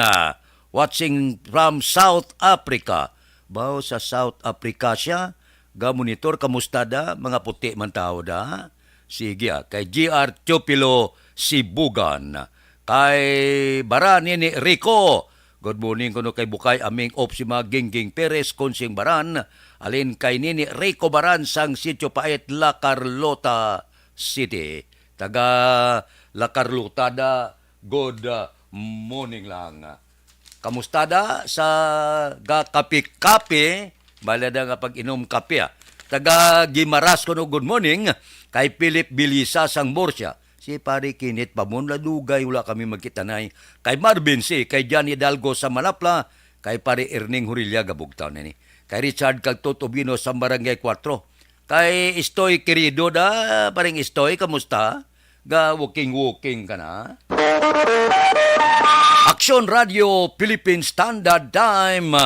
watching from South Africa. Bao sa South Africa siya? Ga-monitor, kamusta da? Mga puti man tao da? Sige, ah. Kay G R Chupilo Sibugan. Kay Baran Nini Rico. Good morning kuno kay Bukay Aming Op si mga Gingging Perez, Konsing Baran. Alin kay Nini Rico Baran sang Sitio Pait, La Carlota City. Taga La Carlota da, good, uh, morning lang. Kamusta da sa gakape-kape? Bala da nga pag-inom kape, ah. Taga Guimaras kuno, good morning. Kay Philip Bilisa sang Murcia. Si Pare Kinit pa mo, nadugay, wala kami magkitanay. Kay Marvin C, kay John Hidalgo sa Malapla, kay Pare Erning Hurilla, Gabugtaw na ni. Kay Richard kag Toto Bino sa Barangay Cuatro. Kay Istoy Querido da, Paring Istoy, kamusta? Ga-walking-walking ka na? Aksyon Radio Philippine Standard Time,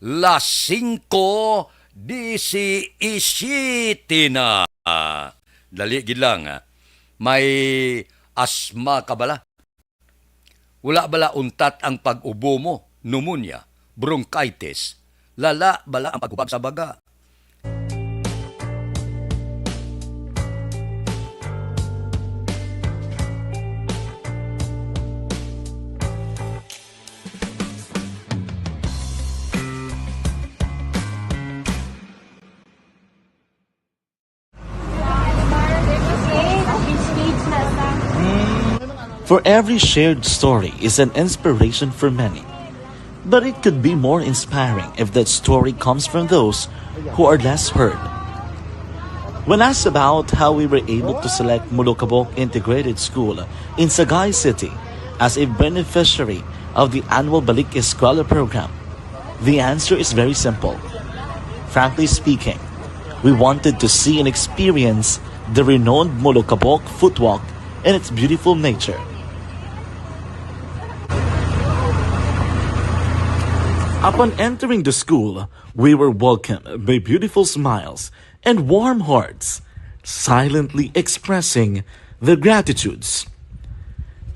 las singko disisiyete na. Dali gid lang, ah. May asma ka bala? Wala bala untat ang pag-ubo mo, pneumonia, bronchitis? Lala bala ang paghubag sa baga? For every shared story is an inspiration for many. But it could be more inspiring if that story comes from those who are less heard. When asked about how we were able to select Molokabok Integrated School in Sagay City as a beneficiary of the annual Balik Eskwela program, the answer is very simple. Frankly speaking, we wanted to see and experience the renowned Molokabok Footwalk and its beautiful nature. Upon entering the school, we were welcomed by beautiful smiles and warm hearts, silently expressing their gratitudes.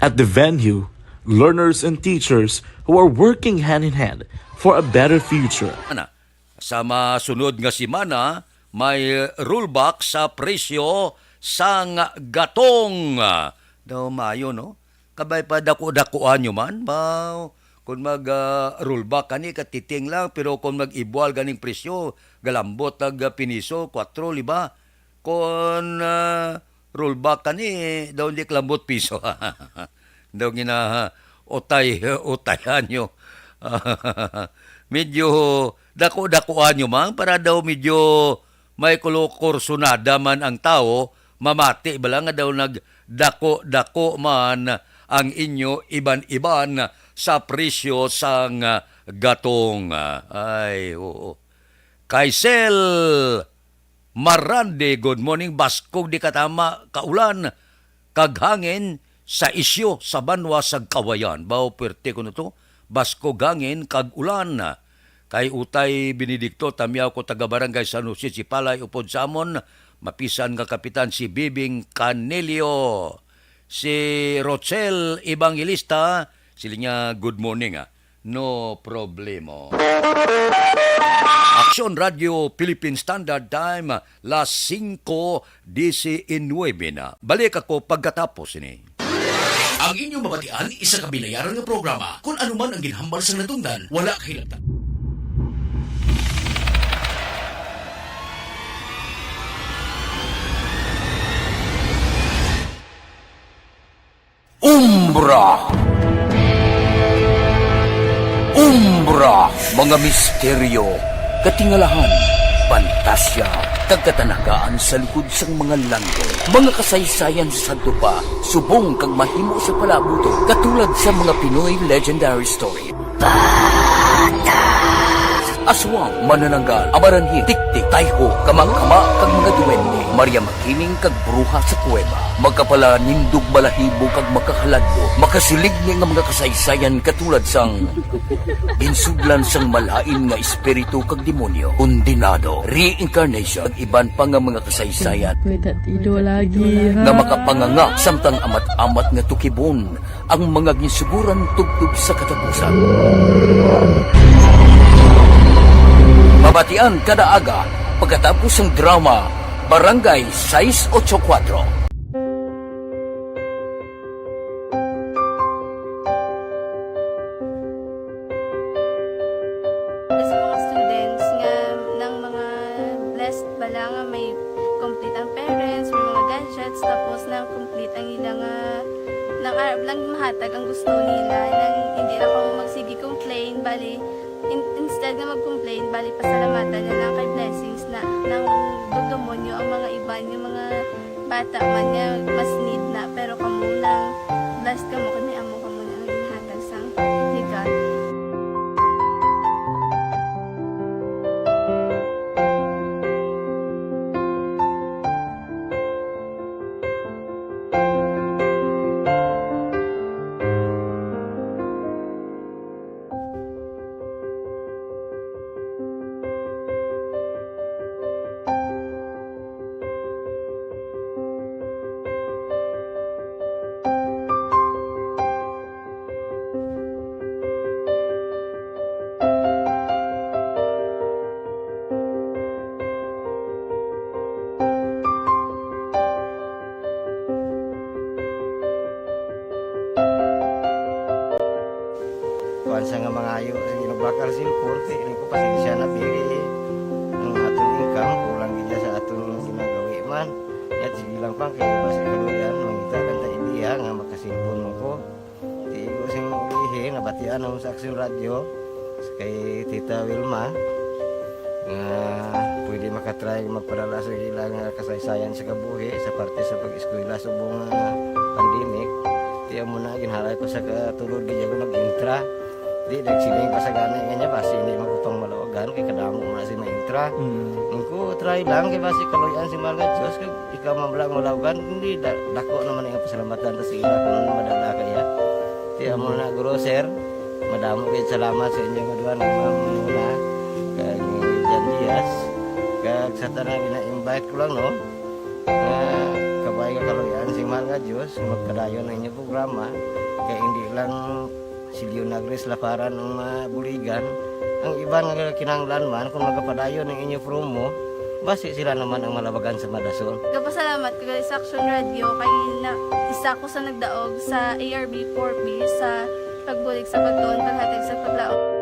At the venue, learners and teachers who are working hand in hand for a better future. Ana, sa masunod nga semana, may rollback sa presyo sang gatong. Daw maayo, no? Kabay pa dako-dakoan nyo man, baw. Kung mag, ah, rollback kani, katiting lang, pero kung mag-ibual ganing presyo, galambot ag, ah, piniso, kwatro, lima. Kung, ah, rollback kani, daw hindi kalambot piso. Daw gina-, utay, utayan nyo. Medyo dako-dakoan nyo man para daw medyo may kulo-, kursunada man ang tawo, mamati bala nga daw nagdako-dako man ang inyo iban-iban sa presyo sang gatong. Ay, oo. Kay Sel Marande, good morning. Baskog di katama ka ulan kag hangin sa isyu sa banwa sa Kawayan. Baw, puwerte kuno to. Baskog, hangin kag ulan. Kay Utay Benedicto, Tamyaw ko, taga Barangay San Jose, Sipalay, upod sa amon mapisan nga kapitan si Bibing Canelio. Si Rochelle Evangelista, sila niya, good morning, ah. No problemo. Aksyon Radio Philippine Standard Time, las singko disinuebe na. Balik ako pagkatapos ini. Ang inyong mabatian, isa ka binayaran nga programa. Kung ano man ang ginhambal sa natungdan, wala kahilabtan. Umbra. Umbra, mga misteryo, katingalahan, pantasya, kag katanagaan sa likod sang mga langit. Mga kasaysayan sa sadto pa, subong kag mahimo sa palaabuton, katulad sa mga Pinoy legendary story. Aswang, manananggal, amaranhit, tiktik, tayho, kamakama, kag mga duwende, Maria Makiling kag bruha sa kuweba, makapalanindog balahibo kag makahaladlo, makasiligni nga mga kasaysayan katulad sang ginsudlan sang malain nga espiritu kag demonyo, kondenado, reincarnation, kag iban pa nga mga kasaysayan May tatido lagi, ha? nga makapanganga samtang amat-amat nga tukibon ang mga ginsuguran tubtob sa katapusan. Mabatian kada aga pagkatapos sang drama Barangay sais ocho kuwatro. Sa mga students nga nang mga blessed bala nga may complete ang parents, may mga gadgets, tapos nang complete ang ila nga, nang arab lang mahatag ang gusto nila, nang hindi lang kamo magsige complain, bali, in- instead nga mag-complain, bali, pasalamatan na lang kay blessings na, nang dugdumonyo ang mga iban, yung mga bata man nga mas need na, pero kamo nang blessed kamo kay may amo kamo na nga ginhatag sang ni God. Kuan sa nga mangayo, sige, nagbakal cellphone, kay ko pasensya na, pili ang aton income, kulang gid sa aton ginagawi man. Yat, sige lang pa, kay basi kaluyan, mangita lang ta idea nga makasilpon mo ko. Di ko sing ulihi, nabatian ako sa Aksyon Radio, kay Tita Wilma, nga pwede makatry magpadala sa ila nga kasaysayan sa kabuhi sa parte sa pag-eskwela subong nga pandemic. Di amo na, ginhalay ko sa katulod, di ako nag-intra. Di, nagsiling pa sa gani nga niya, basi hindi man ko pang malawagan, kay kadamo mo na si ma-intra. Mm. Ang ko, try lang, kay basi kaluyan si mahal nga Diyos, kag ikaw man lang malawagan, hindi, da-, dako naman ang pasalamatan ta sa ila kung ano madala kaya. Di amo na, guro, sir, madamo kayo salamat sa inyo nga duha, ni Ma'am Luna, kag ni Jan Diaz, kag sa tanan gina-invite ko lang, no, nga kabay nga kaluyan si mahal nga Diyos, magpadayon ang inyong programa, kay hindi lang si Leonagres Laparan ang mabuligan. Ang iban nga kinahanglan man, kung magapadayon ang inyo promo, basi sila naman ang malabagan sa madason. Gapasalamat ko gali sa Aksyon Radio kay na, isa ko sa nagdaog sa A R B four B sa pagbulig sa pagtuon, paghatag sa paglaom.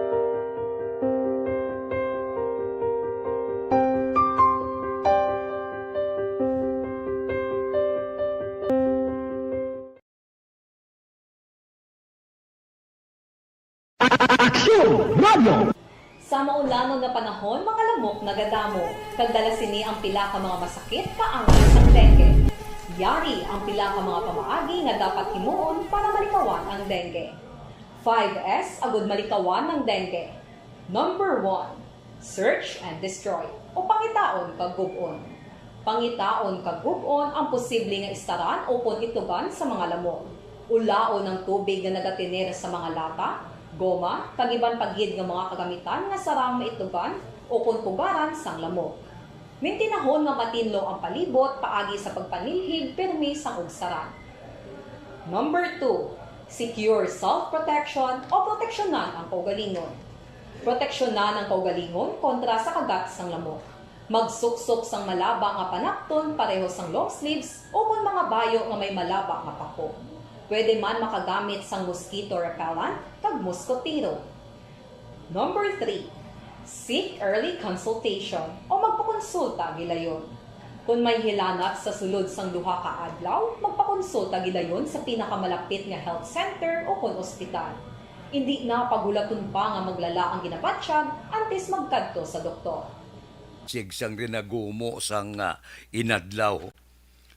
Aksyon Radio! Sa maulan nga panahon, mga lamok nagadamo, kag dala sini ang pila ka mga masakit kaangay sang dengue. Yari ang pila ka mga pamaagi nga dapat himuon para malikawan ang dengue. Five S agud malikawan ang dengue. Number one, search and destroy, o pangitaon kag gub-on. Pangitaon kag gub-on ang posible nga istaran ukon itlogan sa mga lamok. Ulaon ang tubig nga nagatener sa mga lata, goma, kag iban pa gid nga mga kagamitan nga sarang maitlogan ukon pugaran sang lamok. Mintinahon nga matinlo ang palibot paagi sa pagpanilhig pirmi sang ugsaran. Number two, Secure self-protection o proteksyonan ang kaugalingon. Proteksyonan ang kaugalingon kontra sa kagat sang lamok. Magsuksok sang malaba nga panakton pareho sang long sleeves ukon mga bayo nga may malaba nga pako. Pwede man makagamit sang mosquito repellent kag mosquitero. Number three, seek early consultation o magpakonsulta gilayon. Kon may hilanat sa sulod sang duha ka adlaw, magpakonsulta gilayon sa pinakamalapit nga health center o kon ospital. Indi na paghulaton pa nga maglala ang ginabatyag antes magkadto sa doktor. Sigsang rin nagumo sang, ah, inadlaw.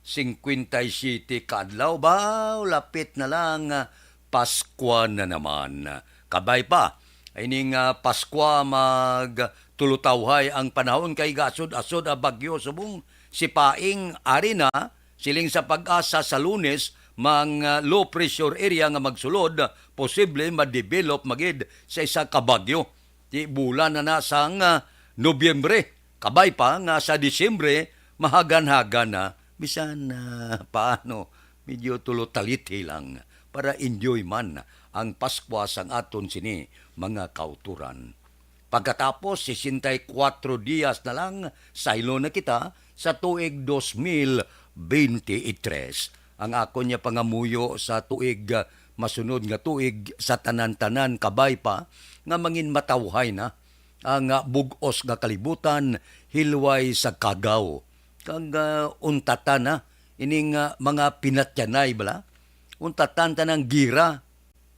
Singkwenta y siyete ka adlaw ba? Lapit na lang, ah, Paskwa na naman. Kabay pa, ining, ah, Paskwa magtulutawhay ang panahon kay gasod-asod ang bagyo subong si Paing. Ari na, siling sa PAGASA sa Lunes, mga low pressure area nga magsulod, posible ma-develop magid sa isa ka bagyo. Di bulan na na sang, ah, Nobyembre, kabay pa nga sa Disyembre, mahagan-hagan na. Bisan, ah, paano, medyo tulo talithi lang para enjoy man ang Paskwa sang aton sini mga kauturan. Pagkatapos, sesenta y kuatro dias na lang, saylo na kita sa tuig dos mil bente y tres. Ang akon niya pangamuyo sa tuig, ah, masunod nga tuig sa tanan-tanan kabay pa nga mangin matawhay na ang, ah, bug-os nga kalibutan, hilway sa kagaw. Kag, ah, untatan na ining, ah, mga pinatyanay bala. Untatan ta ng gira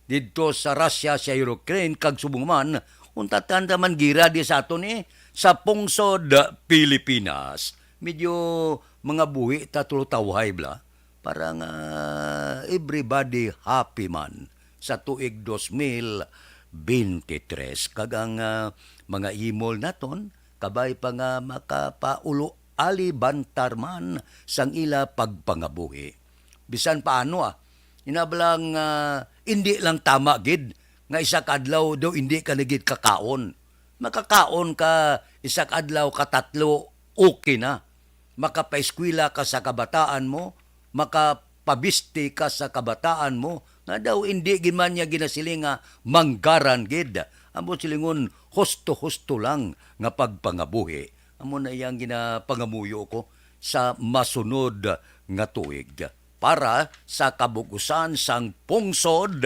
didto sa Russia, sa Ukraine, kag subong man, untatan ta man gira di sa aton, eh, sa pungsod Pilipinas. Medyo mga buhi ta tulutawhay bala para nga everybody happy man sa tuig dos mil bente tres. Kag ang, ah, mga imol naton, kabay pa nga makapaulo alibantar man sang ila pagpangabuhi. Bisan paano, ah, inablang, ah, indi lang tama gid nga isa ka adlaw daw indi ka na gid kakaon. Makakaon ka isa ka adlaw, katatlo, okay na. Makapaeskwela ka sa kabataan mo, makapabisti ka sa kabataan mo, nga daw indi gid man niya ginasiling nga manggaran gid. Amo silingon, husto-husto lang nga pagpangabuhi. Amo na iyang ginapangamuyo ko sa masunod nga tuig para sa kabug-usan sang pungsod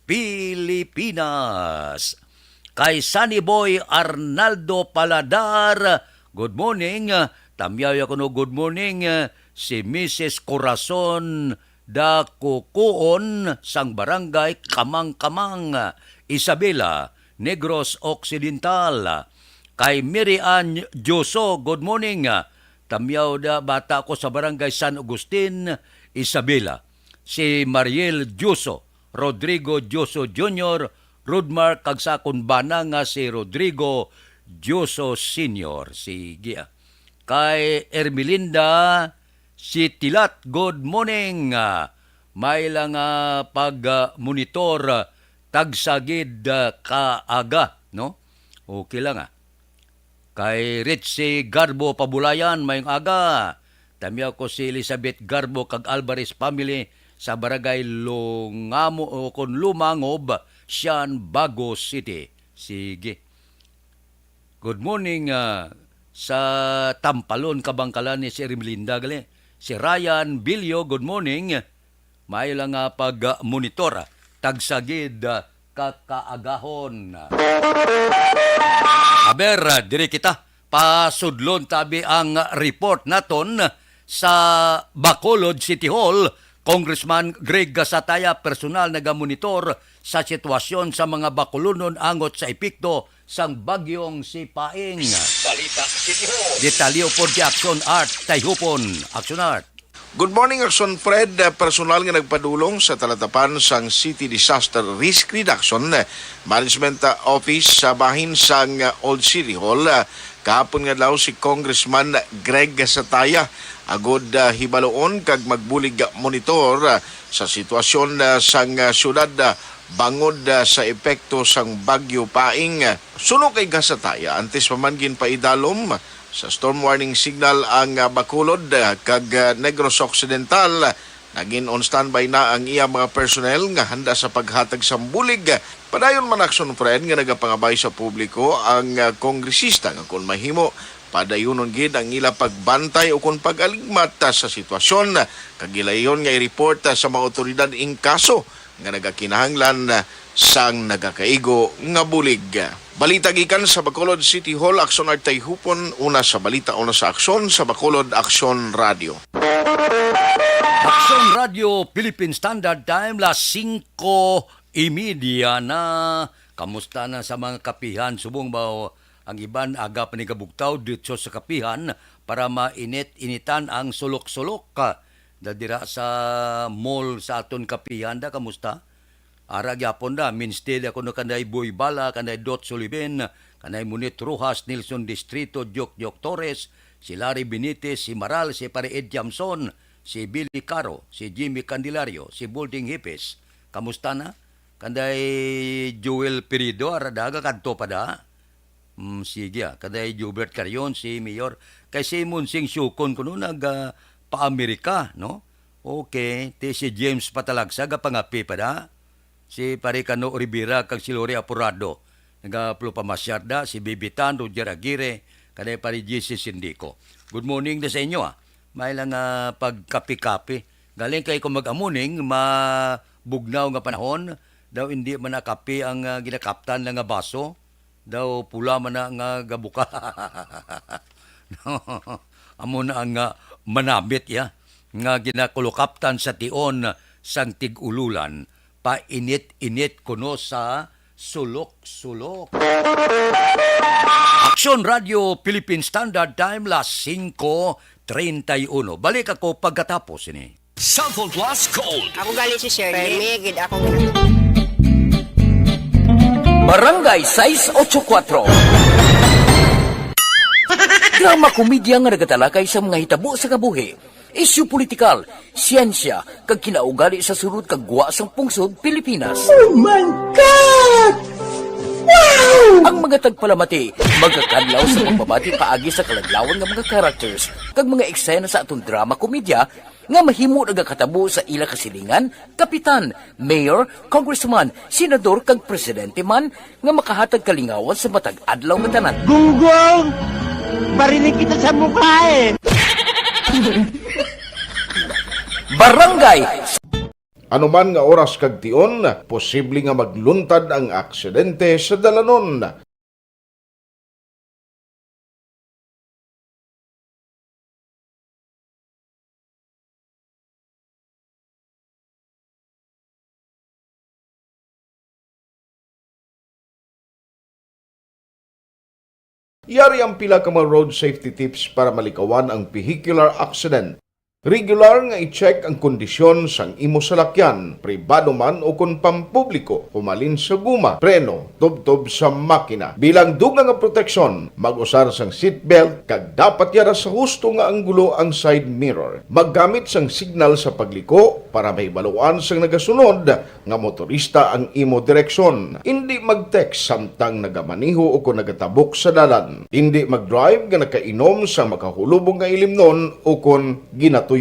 Pilipinas. Kay Sunny Boy Arnaldo Paladar, good morning. Tamyaw ya kuno, good morning. Si Missus Corazon Dakukuon sang Barangay Kamang-Kamang, Isabela, Negros Occidental. Kay Mary Ann Dioso, good morning. Tamyaw da bata ko sa Barangay San Agustin, Isabela. Si Mariel Dioso, Rodrigo Dioso Junior, Rudmar, kag sa akon bana nga si Rodrigo Dioso Senior. Sige, ah. Kay Ermelinda Sitilat, good morning. Ah, may lang, ah, pag-monitor, ah, tagsa gid, ah, kaaga, no? Okay lang, ah. Kay Richie Garbo Pabulayan, mayong aga. Tamyaw ko si Elizabeth Garbo kag Alvarez family sa Barangay Lungamo o kon Lumangob, Sian, Bago City. Sige. Good morning, ah, sa Tampalon, Kabangkalan ni si Ermelinda gali. Si Ryan Bilyo, good morning. Maayo lang nga pag-monitor. Tagsa gid, ah, ka kaagahon. Aber, ah, diri kita. Pasudlon tabi ang report naton sa Bacolod City Hall. Congressman Greg Gasataya personal nagamonitor sa sitwasyon sa mga Bacolodnon angot sa epekto sang Bagyong Sipaing. Balita City Hall. Detalye upod kay Action Art Tayhupon. Action Art. Good morning, Action Fred. Personal nga nagpadulong sa talatapan sang City Disaster Risk Reduction Management Office sa bahin sang Old City Hall kahapon nga adlaw si Congressman Greg Sataya, agud, ah, hibaloon kag magbulig monitor, ah, sa sitwasyon, ah, sang, ah, syudad, ah, bangod, ah, sa epekto sang Bagyo Paing. Suno kay Gasataya, antes pa man ginpaidalom sa storm warning signal ang, ah, Bacolod, ah, kag, ah, Negros Occidental, Nagin on standby na ang iya mga personnel nga handa sa paghatag sang bulig. Padayon man, Aksyon Fred, nga nagapangabay sa publiko ang, ah, kongresista nga kon mahimo, padayunon gid ang ila pagbantay o kon pag-aligmat, ah, sa sitwasyon, kag gilayon nga i-report, ah, sa mga awtoridad ing kaso nga nagakinahanglan, ah, sang nagakaigo nga bulig. Balita gikan sa Bacolod City Hall, Aksyon Artay Hupon, una sa balita, una sa aksyon, sa Bacolod Aksyon Radio. Aksyon Radio, Philippine Standard Time, las singko y media na. Kamusta na sa mga kapihan? Subong ba ang iban aga pa ni kabugtaw, ditso sa kapihan para mainit-initan ang sulok-sulok? Da dira sa mall sa aton kapihan da, kamusta? Ara gyapon da, minstay ako no kanday Boy Bala, kanday Dot Sulibin, kanday Munit Rojas, Nelson Distrito, Jok Jok Torres, si Larry Benitez, si Maral, si Pare Ed Jamson, si Billy Caro, si Jimmy Candelario, si Bolding Hipis. Kamusta na? Kanday Joel Perido, ara da, gakadto pa da? Mm, sige, ah. Kanday Jubert Carion, si Mayor. Kay si Monsing Siukon kuno nag, ah, pa-Amerika, no? Okay, ti si James Patalagsa, gapangapi pa da. Si Pare Kano Rivera kag si Lori Aporado, nagapamasyar da, si Bibitan, Roger Aguirre, kanday Pare G C Sindico. Good morning da sa inyo, ah. May lang, ah, pagkapi-kapi. Galing kay kung mag-amuning, mabugnaw nga panahon, daw hindi man nakapi ang, ah, ginakaptan lang nga baso. Daw pula man na nga gabuka. Amo na ang, ah, manamit, ya, nga ginakulukaptan sa tion sang tig-ululan, painit-init kuno sa sulok-sulok. Aksyon Radio Philippine Standard Time, las singko treinta y uno. Balik ako pagkatapos ini. Cellphone Plus Gold. Ako gali si Shirley. Permi gid ako. Barangay sais ocho kuatro. Drama komedya nga nagatalakay sa mga hitabo sa kabuhi, isyu politikal, siyensya, kag kinaugali sa sulod kag gwa sang pungsod Pilipinas. Oh my God! Wow! Ang mga tagpalamati magakadlaw sa pagbabati paagi sa kaladlawan nga mga characters kag mga eksena sa aton drama komedya nga mahimo nagakatabo sa ila kasilingan, kapitan, mayor, congressman, senador, kag presidente man, nga makahatag kalingawan sa matag adlaw nga tanan. Gunggong! Barinig kita sa mukha eh! Barangay. Anuman nga oras kag tion, posible nga magluntad ang aksidente sa dalanon. Yari ang pila ka mga road safety tips para malikawan ang vehicular accident. Regular nga i-check ang kondisyon sang imo salakyan, pribado man o kon pampubliko, humalin sa guma, preno, tubtob sa makina. Bilang dugang nga proteksyon, mag-usar sang seatbelt kag dapat yara sa husto nga anggulo ang side mirror. Maggamit sang signal sa pagliko para mahibaluan sang nagasunod nga motorista ang imo direksyon. Indi mag-text samtang nagamaneho o kon nagatabok sa dalan. Indi mag-drive nga nakainom sa makahulubong nga ilimnon o kon ginatuyo.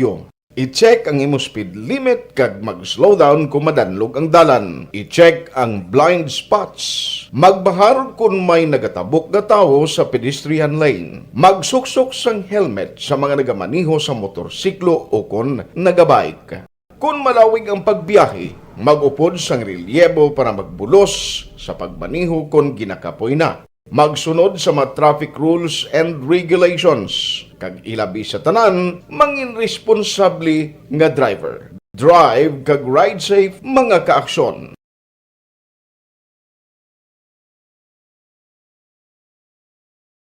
I-check ang imo speed limit kag mag-slow down kon madanlog ang dalan. I-check ang blind spots. Magbahar kon may nagatabok nga tawo sa pedestrian lane. Magsuksok sang helmet sa mga nagamaneho sa motorsiklo o kon nagabike. Kon malawig ang pagbiyahe, mag-upod sang relyebo para magbulos sa pagmaneho kon ginakapoy na. Magsunod sa mga traffic rules and regulations, kag ilabi sa tanan, mangin responsable nga driver. Drive kag ride safe, mga kaaksyon.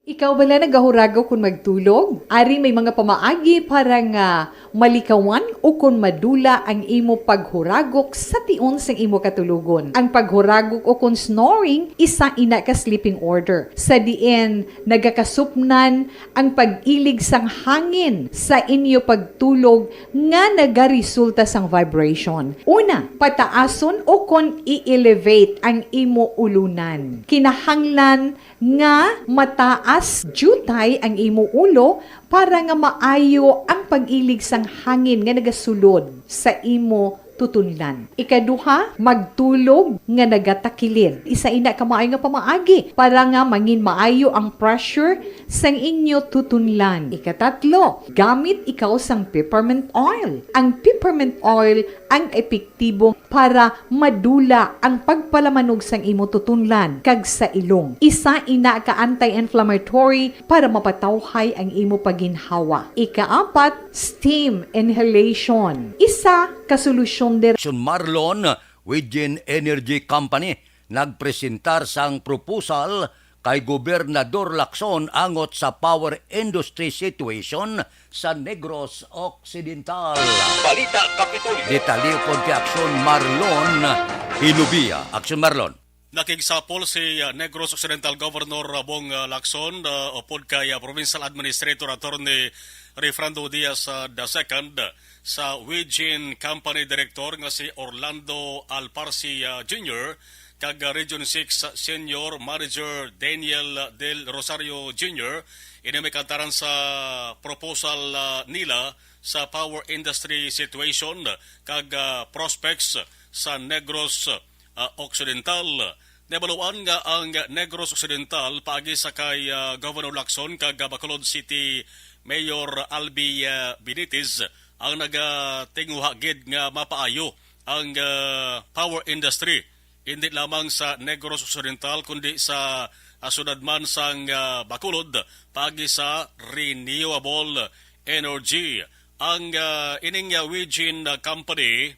Ikaw bala nagahuragok kon magtulog? Ari may mga pamaagi para nga malikawan o kon madula ang imo paghuragok sa tion sang imo katulogon. Ang paghuragok o kon snoring, isa ina ka sleeping order, sa diin nagakasupnan ang pag-ilig sang hangin sa inyo pagtulog nga nagaresulta sang vibration. Una, pataason o kon i-elevate ang imo ulunan. Kinahanglan nga mataas As jutay ang imo ulo para nga maayo ang pag-ilig sang hangin nga nagasulod sa imo tutunlan. Ikaduha, magtulog nga nagatakilid. Isa ina ka maayo nga pamaagi para nga mangin maayo ang pressure sang inyo tutunlan. Ikatatlo, gamit ikaw sang peppermint oil. Ang peppermint oil ang epektibo para madula ang pagpalamanog sang imo tutunlan kag sa ilong. Isa ina ka anti-inflammatory para mapatawhay ang imo paginhawa. Ikaapat, steam inhalation. Isa ka solusyon dira. Action Marlon, Within Energy Company, nagpresentar sang proposal kay Gobernador Lacson angot sa power industry situation sa Negros Occidental. Balita Kapitolyo. Detalye kon kay Action Marlon Hinubia. Action Marlon. Nakigsapol si, uh, Negros Occidental Governor Bong, uh, Lacson, uh, upod kay, uh, Provincial Administrator Attorney Refrando Diaz, uh, the second, sa Wijin Company Director nga si Orlando Alparsi, uh, Junior kag, uh, Region six Senior Manager Daniel Del Rosario Junior. Ini may kantaran sa proposal, uh, nila sa power industry situation kag, uh, prospects sa Negros, uh, Occidental. Nabaluan nga ang Negros Occidental paagi sa kay, ah, Governor Lacson kag, ah, Bacolod City Mayor Albi, ah, Benitez ang nagatinguha gid nga mapaayo ang, ah, power industry, hindi lamang sa Negros Occidental kundi sa, ah, siyudad man sang, ah, Bacolod paagi sa renewable energy. Ang, ah, ining, ah, Wijin, ah, company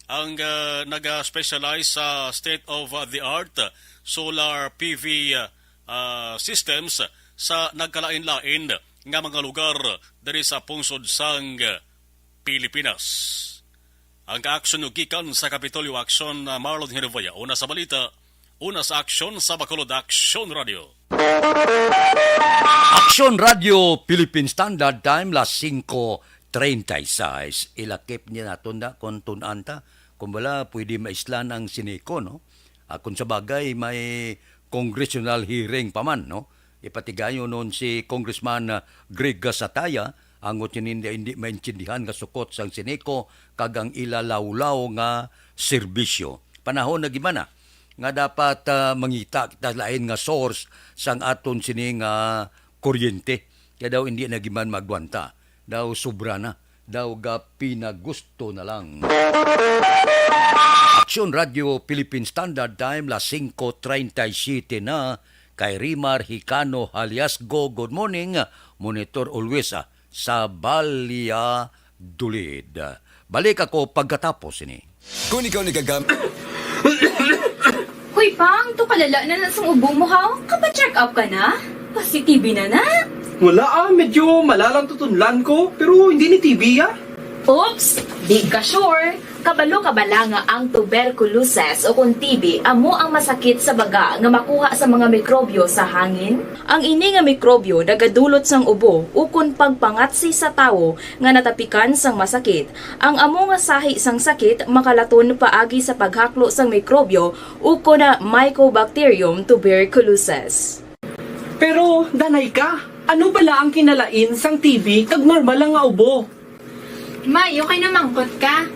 ang, ah, naga-specialize sa state-of-the-art solar P V, ah, systems sa nagkalain-lain nga mga lugar diri sa pungsod sang Pilipinas. Ang kaaksyon gikan sa Kapitolyo Aksyon, ah, Marlon Hinovaya. Una sa balita, una sa aksyon sa Bacolod Aksyon Radio. Aksyon Radio, Philippine Standard Time, las singko treinta y seis. Ilakip niya naton da kung tun-an ta. Kung wala, pwede maislan ang Sineco, no? Ah, kung sa bagay, may congressional hearing pa man, no? Ipatigayon nun si Congressman, ah, Greg Gasataya, ang hindi, hindi maintindihan nga sukot sang Sineco kag ang ila lawlaw nga serbisyo. Panahon na gid man na nga dapat, ah, mangita kita lain nga source sang aton sini nga kuryente. Kaya daw hindi na gid man magwanta. Daw sobra na. Daw ga pinagusto na lang. Aksyon Radio Philippine Standard Time, las singko treinta y siete na, kay Rimar Hicano alias Go. Good morning, monitor always, ah, sa Valladolid. Balik ako pagkatapos ini. Kung ikaw nagagam- Hoy, Pang, to kalala na na sang ubo mo, ha? Kapa-check up ka na? Basi T B na na. Wala, ah, medyo malalang tutunlan ko, pero hindi ni T B, ah. Oops, di ka sure. Kabalo ka bala nga ang tuberculosis o kon T B amo ang masakit sa baga nga makuha sa mga mikrobyo sa hangin? Ang ini nga mikrobyo nagadulot sang ubo ukon pagpangatsi sa tawo nga natapikan sang masakit. Ang amo nga sahi sang sakit makalaton paagi sa paghaklo sang mikrobyo ukon Mycobacterium tuberculosis. Pero, danay ka, ano bala ang kinalain sang T B kag normal lang nga ubo? May, okay na mangkot ka.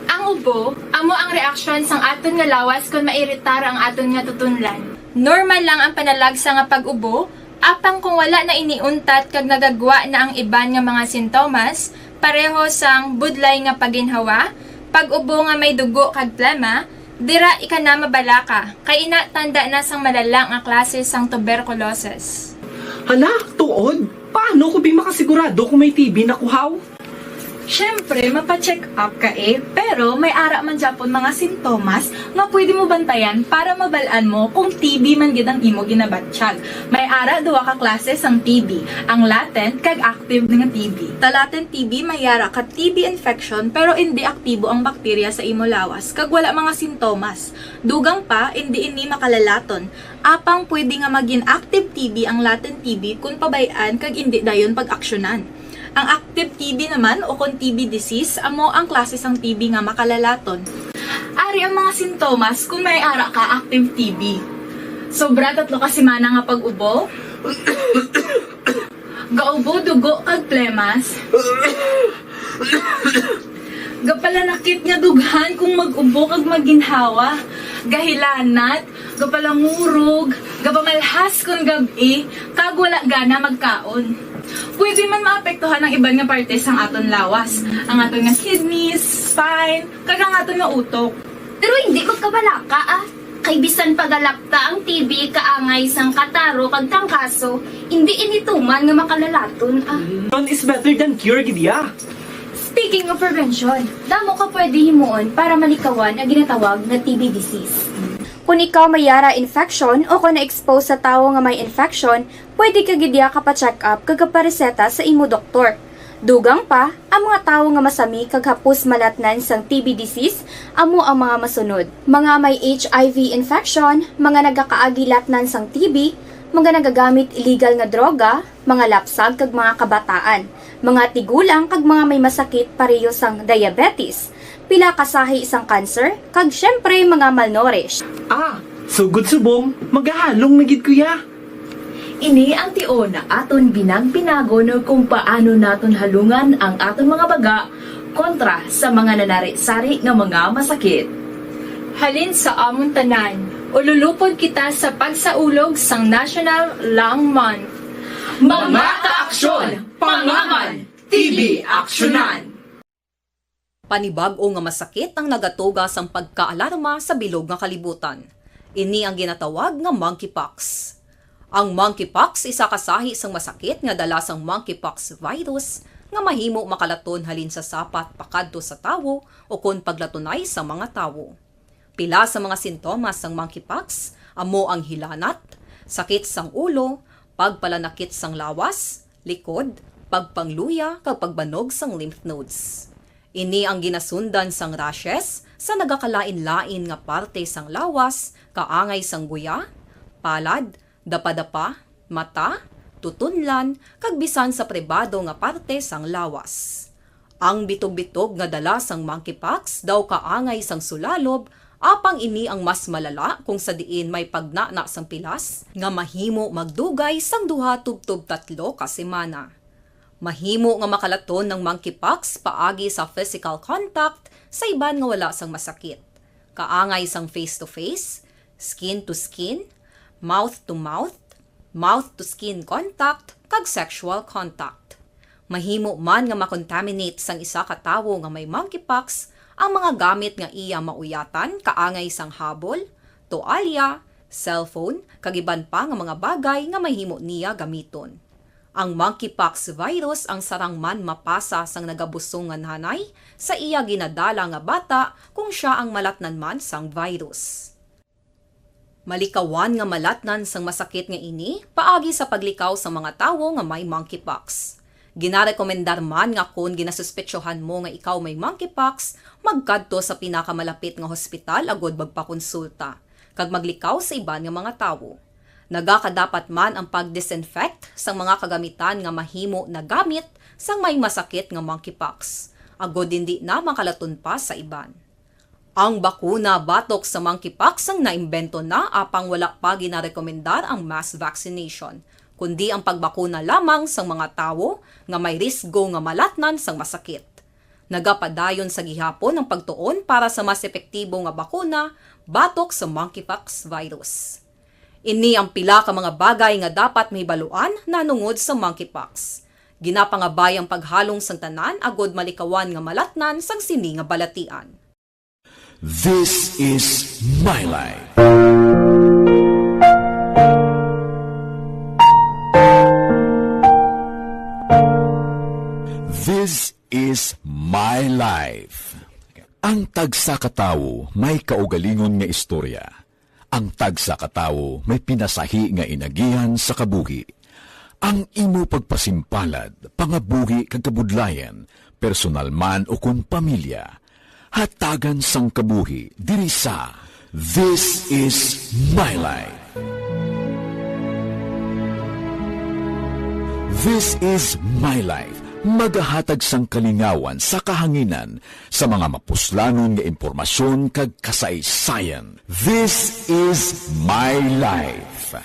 Ang ubo, amo ang reaksyon sang aton nga lawas kon mairitar ang aton nga tutunlan. Normal lang ang panalagsa nga pag-ubo, apang kung wala na ini untat kag nagagwa na ang iban nga mga sintomas, pareho sang budlay nga paginhawa, pag-ubo nga may dugo kag plema, dira ika na mabalaka, kay ina tanda na sang malala nga klase sang tuberculosis. Hala, tuod? Paano ko bi makasigurado kung may T B na ko, haw? Siyempre, mapa-check up ka, eh, pero may ara man gyapon mga sintomas nga pwede mo bantayan para mabal-an mo kung T B man gid ang imo ginabatyag. May ara duha ka klase sang T B, ang latent kag active nga T B. Sa latent T B, may ara ka T B infection pero indi aktibo ang bakterya sa imo lawas kag wala mga sintomas. Dugang pa, indi ini makalalaton. Apang pwede nga magin active T B ang latent T B kon pabay-an kag indi dayon pag-aksyonan. Ang active T B naman o kon T B disease amo ang klase sang T B nga makalalaton. Ari ang mga sintomas kon may ara ka active T B. Sobra tatlo ka semana nga pag-ubo. Gaubo dugo kag plemas. Gapalanakit nga dughan kung mag-ubo kag magginhawa. Gahilanat, gapalangurog, gapamalhas kon gab-i, kag wala gana magkaon. Pwede man maapektuhan ang iban nga parte sang aton lawas, ang aton nga kidneys, spine, kag ang aton nga utok. Pero hindi magkabalaka, ah. Kay bisan pagalapta ang T B kaangay sang kataro kag trangkaso, hindi ini tuman nga makalalaton, ah. Prevention is better than cure, gid ya. Speaking of prevention, damo ka pwede himuon para malikawan ang ginatawag na T B disease. Kung ikaw may yara infection o kung na-expose sa tawo nga may infection, pwede ka gid ya kapacheck up kag kapareseta sa imo doktor. Dugang pa, ang mga tawo nga masami kag hapos malatnan sang T B disease amo ang mga masunod: mga may H I V infection, mga nagakaagi latnan sang T B, mga nagagamit illegal nga droga, mga lapsag kag mga kabataan, mga tigulang kag mga may masakit pareho sang diabetes, pila ka sahi sang cancer, kag siyempre mga malnourished. Ah, sugod subong, magahalong na gid ko ya. Ini ang tion nga aton binag-binagon kung paano naton halungan ang aton mga baga kontra sa mga nanari-sari nga mga masakit. Halin sa amon tanan, ululupod kita sa pagsaulog sang National Lung Month. Mga kaaksyon, pangaman, T B aksyonan. Panibag-o nga masakit ang nagatuga sang pagkaalarma sa bilog nga kalibutan. Ini ang ginatawag nga monkeypox. Ang monkeypox isa ka sahi sang masakit nga dala sang monkeypox virus nga mahimo makalaton halin sa sapat pakadto sa tawo ukon paglatunay sa mga tawo. Pila sa mga sintomas sang monkeypox amo ang hilanat, sakit sang ulo, pagpalanakit sang lawas, likod, pagpangluya, kag pagbanog sang lymph nodes. Ini ang ginasundan sang rashes sa nagakalain-lain nga parte sang lawas, kaangay sang guya, palad, dapadapa, mata, tutunlan, kag bisan sa pribado nga parte sang lawas. Ang bitog-bitog nga dala sang monkeypox daw kaangay sang sulalob, apang ini ang mas malala kung sa diin may pagnana sang pilas nga mahimo magdugay sang duha tubtob tatlo ka semana. Mahimo nga makalaton ang monkeypox paagi sa physical contact sa iban nga wala sang masakit, kaangay sang face-to-face, skin-to-skin, mouth-to-mouth, mouth-to-skin contact, kag sexual contact. Mahimo man nga makontaminate sang isa ka tawo nga may monkeypox ang mga gamit nga iya mauyatan, kaangay sang habol, toalya, cellphone, kag iban pa nga mga bagay nga mahimo niya gamiton. Ang monkeypox virus ang sarang man mapasa sang nagabusong nga nanay sa iya ginadala nga bata kung sia ang malatnan man sang virus. Malikawan nga malatnan sang masakit nga ini paagi sa paglikaw sa mga tawo nga may monkeypox. Ginarekomendar man nga kon ginasuspetsohan mo nga ikaw may monkeypox, magkadto sa pinakamalapit nga hospital agud magpakonsulta kag maglikaw sa iban nga mga tawo. Nagakadapat man ang pag-disinfect sang mga kagamitan nga mahimo nagamit sang may masakit nga monkeypox, agud indi na makalaton pa sa iban. Ang bakuna batok sa monkeypox ang naimbento na apang wala pa ginarekomendar ang mass vaccination, kundi ang pagbakuna lamang sang mga tawo nga may risgo nga malatnan sang masakit. Nagapadayon sa gihapon ang pagtuon para sa mas epektibo nga bakuna batok sa monkeypox virus. Ini ang pila ka mga bagay nga dapat mahibaluan nahanungod sa monkeypox. Ginapangabay ang paghalong sang tanan agud malikawan nga malatnan sang sini nga balatian. This is My Life. This is My Life. Ang tagsa ka tawo may kaugalingon nga istorya. Ang tagsa ka tawo may pinasahi nga inagihan sa kabuhi. Ang imo pagpasimpalad, pangabuhi kag kabudlayan, personal man ukon pamilya, hatagan sang kabuhi diri sa This Is My Life. This Is My Life, magahatag sang kalingawan sa kahanginan sa mga mapuslanon nga impormasyon kag kasaysayan. This Is My Life.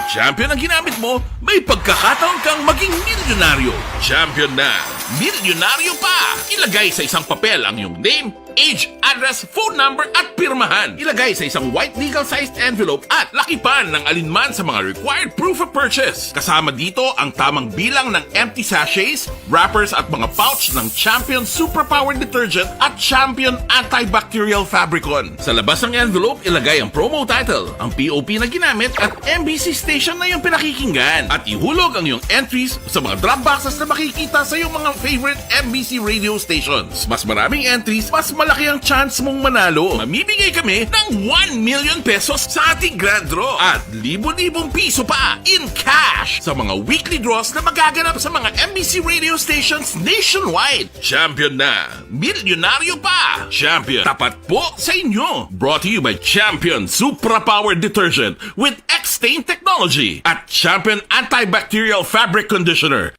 Champion ang ginamit mo, may pagkakataon kang maging milyonaryo. Champion na, milyonaryo pa! Ilagay sa isang papel ang iyong name, age, address, phone number, at pirmahan. Ilagay sa isang white legal-sized envelope at lakipan ng alinman sa mga required proof of purchase. Kasama dito ang tamang bilang ng empty sachets, wrappers at mga pouch ng Champion Superpower Detergent at Champion Antibacterial Fabricon. Sa labas ng envelope, ilagay ang promo title, ang P O P na ginamit at M B C station na iyong pinakikinggan. At ihulog ang iyong entries sa mga drop boxes na makikita sa iyong mga favorite M B C radio stations. Mas maraming entries, mas malaki ang chance mong manalo. Mamimigay kami ng one million pesos sa ating grand draw at libo-libong piso pa in cash sa mga weekly draws na magaganap sa mga M B C radio stations nationwide. Champion na! Milyonaryo pa! Champion, tapat po sa inyo! Brought to you by Champion Supra Power Detergent with X-Stain Technology at Champion Antibacterial Fabric Conditioner.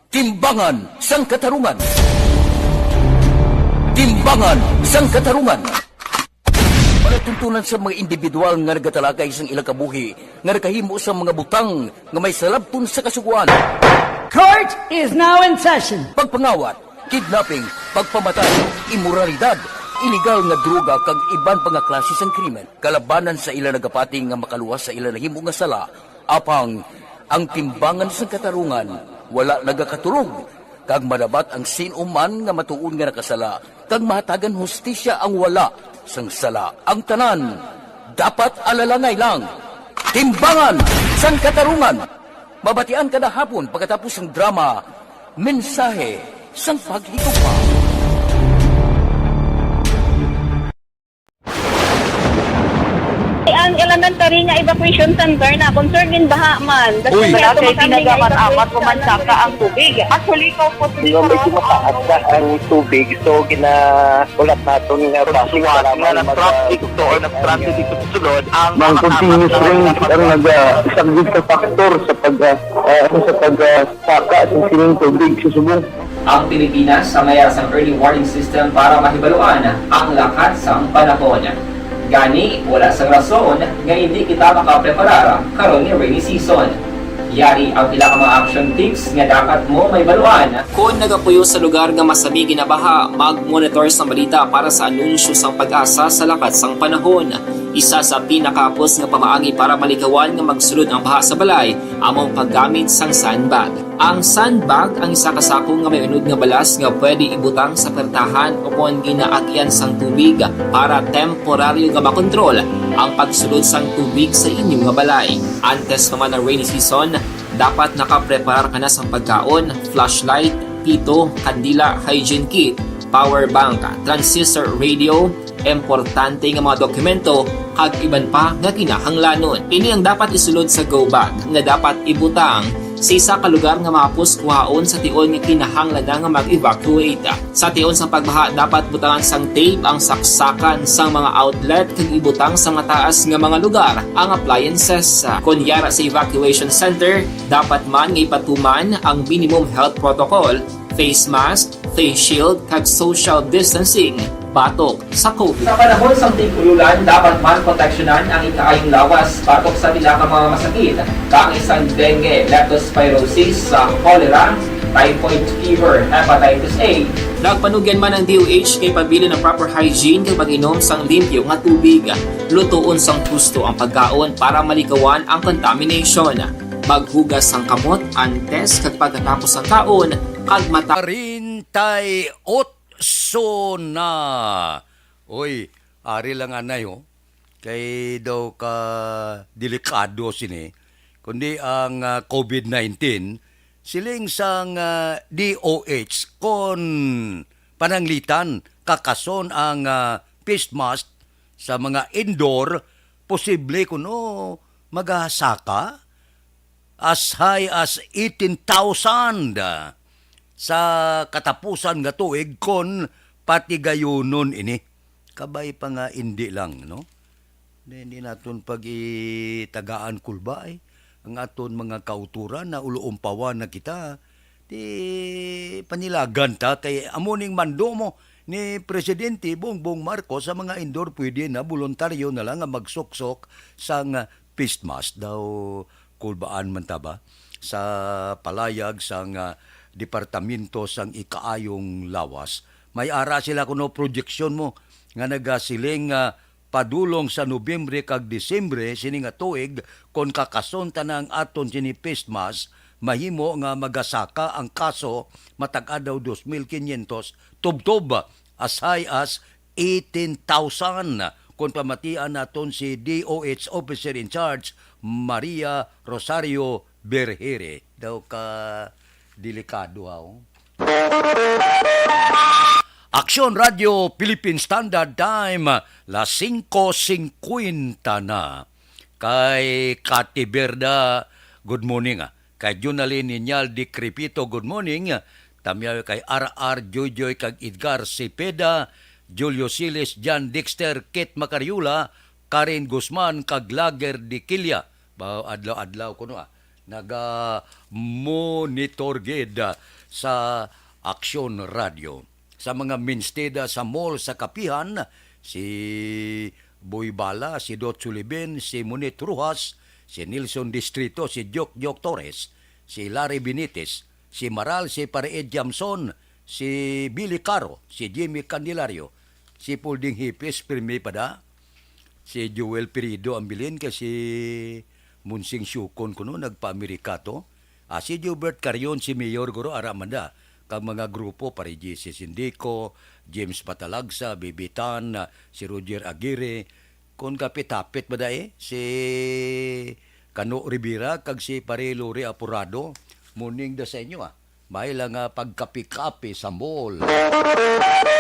Timbangan sang Katarungan. Timbangan sang Katarungan. Palatuntunan sa mga individual nga nagatalakay sang ilang kabuhi nga nakahimo sa mga butang nga may salabton sa kasugoan. Court is now in session. Pagpangawat, kidnapping, pagpamatay, imoralidad, iligal nga droga kag iban pa nga klase sang krimen kalabanan sa ila nagapati nga makaluwas sa ila nahimo nga sala. Apang ang timbangan sang katarungan wala nagakaturog, kag madabat ang sin-o man nga matuod nga nakasala, kag mahatagan hustisya ang wala sang sala. Ang tanan dapat alalangay lang. Timbangan sang Katarungan. Mabatian kada hapon pagkatapos sang drama, Mensahe sang Paghigugma. Ang elementary nga evacuation center na concerned in baha man. Uy. Wala kay pinagamat-amat, pumansaka ang tubig. Actually, ikaw po, medyo mataas na ang tubig, so gina-, ulat naton nga traffic, salamat nga nag-traffic to or nag-traffic dito sa sulod, ang mga continuous rain ang nag-, ah, isang big factor sa pag, ah, ah, ano, sa pag, ah, saka sa sining tubig sa subong. Ang Pilipinas sa mayara sang early warning system para mahibaluan ang lakat sang panahon. Gani, wala sang rason nga indi kita makapreparar karon nga rainy season. Yari ang pila ka mga action tips nga dapat mo mahibaluan. Kon nagapuyo sa lugar nga masami ginabaha, mag-monitor sang balita para sa anunsyo sang PAGASA sa lakat sang panahon. Isa sa pinakahapos nga pamaagi para malikawan nga magsulod ang baha sa balay amo ang paggamit sang sandbag. Ang sandbag ang isa ka sako nga may unod nga balas nga pwede ibutang sa pertahan o kon ginaagyan sang tubig para temporaryo nga makontrol ang pagsulod sang tubig sa inyo nga balay. Antes pa man ang rainy season, dapat nakapreparar ka na sang pagkaon, flashlight, pito, kandila, hygiene kit, power bank, transistor radio, importante nga mga dokumento, kag iban pa nga kinahanglanon. Ini ang dapat isulod sa go bag nga dapat ibutang sa isa ka lugar nga mahapos kuhaon sa tion nga kinahanglan na nga mag-evacuate. Sa tion sang pagbaha, dapat butangan sang tape ang saksakan sang mga outlet kag ibutang sa mataas nga mga lugar ang appliances. Kon yara sa evacuation center, dapat man nga ipatuman ang minimum health protocol, face mask, face shield, kag social distancing batok sa COVID. Sa panahon sang tig-ululan, dapat man proteksyonan ang ikaayong lawas batok sa pila ka mga masakit, kaangay sang dengue, leptospirosis, sa cholera, typhoid fever, hepatitis A. Nagpanugyan man ang D O H kay pabilin ang proper hygiene kag pag-inom sang limpyo nga tubig, lutoon sang husto ang pagkaon para malikawan ang contamination. Maghugas sang kamot antes kag pagkatapos sang kaon, kag mata- Treinta y ocho na. Oy, ari lang anay, oh. Kay daw ka delikado sini, kundi ang, ah, COVID nineteen, siling sang, ah, D O H, kon pananglitan, kakason ang, ah, face mask sa mga indoor, posible kuno magasaka as high as eighteen thousand sa katapusan nga tuig kon patigayunon ini. Kabay pa nga indi lang, no? Di, di naton pag-itagaan kulba, eh. Ang aton mga kauturan na uluompawan na kita, di panilagan ta kay amo ning mando mo, ni Presidente Bongbong Marcos sa mga indoor, pwede na, voluntaryo na lang nga magsuksok sang, ah, face mask daw. Kulbaan man ta ba sa palayag sang, ah, Departamento sang Ikaayong Lawas? May ara sila kuno proyeksyon mo nga nagasiling nga padulong sa Nobyembre kag Disyembre sini nga tuig, kon kakason ta na ang aton sini face mask, mahimo nga magasaka ang kaso matag-a daw dos mil quinientos, tubtob as high as eighteen thousand, kon pamatian naton si D O H Officer in Charge Maria Rosario Berhere. Daw ka delikado, ha, oh. Aksyon Radio Philippine Standard Time, las singko singkwenta na. Kay Kati Berda, good morning, ah. Kay Junalyn Ninyal Di Crepito, good morning. Tamyaw kay R R, Joyjoy kag Edgar Cepeda, Julio Siles, John Dexter, Kate Macariola, Karen Guzman kag Lager Di Quilla. Ba, adlaw-adlaw kuno, ah, naga-monitor gid, ah, sa Aksyon Radio. Sa mga minsteda sa mall sa Kapihan, si Boy Bala, si Dot Sulibin, si Monit Rojas, si Nelson Distrito, si Joke Joke Torres, si Larry Benitez, si Maral, si Pare Ed Jamson, si Billy Caro, si Jimmy Candelario, si Pulding Hipis, pirmi pa da. Si Joel Pirido ang bilin kay si Monsing Siukon kuno nagpa-Amerika to. Ah, si Gilbert Carion, si Mayor, guro, ara man da. Kag mga grupo, pare G C Sindico, James Patalagsa, Bibitan, ah, si Roger Aguirre. Kon kapit-apit ba dai, si Kano Rivera kag si pare Lori Apurado, morning da sa inyo, ah. May lang nga pagkapi-kapi sa mall.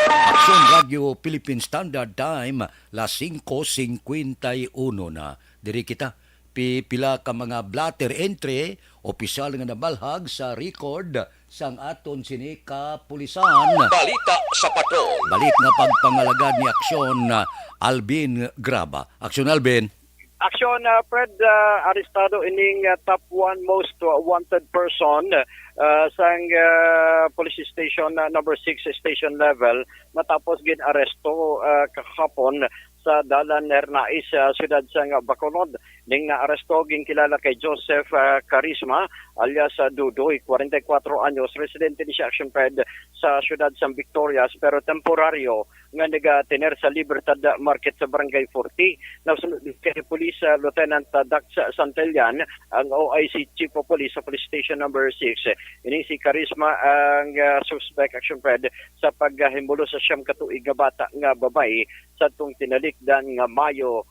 Aksyon Radio Philippine Standard Time, las singko singkwenta y uno na. Diri kita, pipila ka mga blotter entry, opisyal nga nabalhag sa record sang aton sini kapulisan. Balita sa Patrol. Balik nga pagpangalagad ni Aksyon, ah, Alvin Graba. Aksyon, Alvin. Aksyon, ah, Fred, ah, arestado ining, ah, top one most wa-, wanted person, ah, sang, ah, police station, ah, number six station level matapos gin-aresto, ah, kahapon sa Dalan Hernais sa siyudad sang Bacolod. Ning naaresto ginkilala kay Joseph, ah, Carisma alias, ah, Dudoy, kwarenta y kuwatro anyos, residente ni siya, Aksyon Fred, sa siyudad sang Victorias, pero temporaryo nga nagatener sa Libertad Market sa Barangay forty. Nasunod kay Police, ah, Lieutenant, ah, Dax Santillan, ang O I C Chief of Police sa Police Station number six. Ini si Carisma ang, ah, suspect, Aksyon Fred, sa paghimulos sa siyam ka tuig nga bata nga babayi sa tong tinalikdan nga Mayo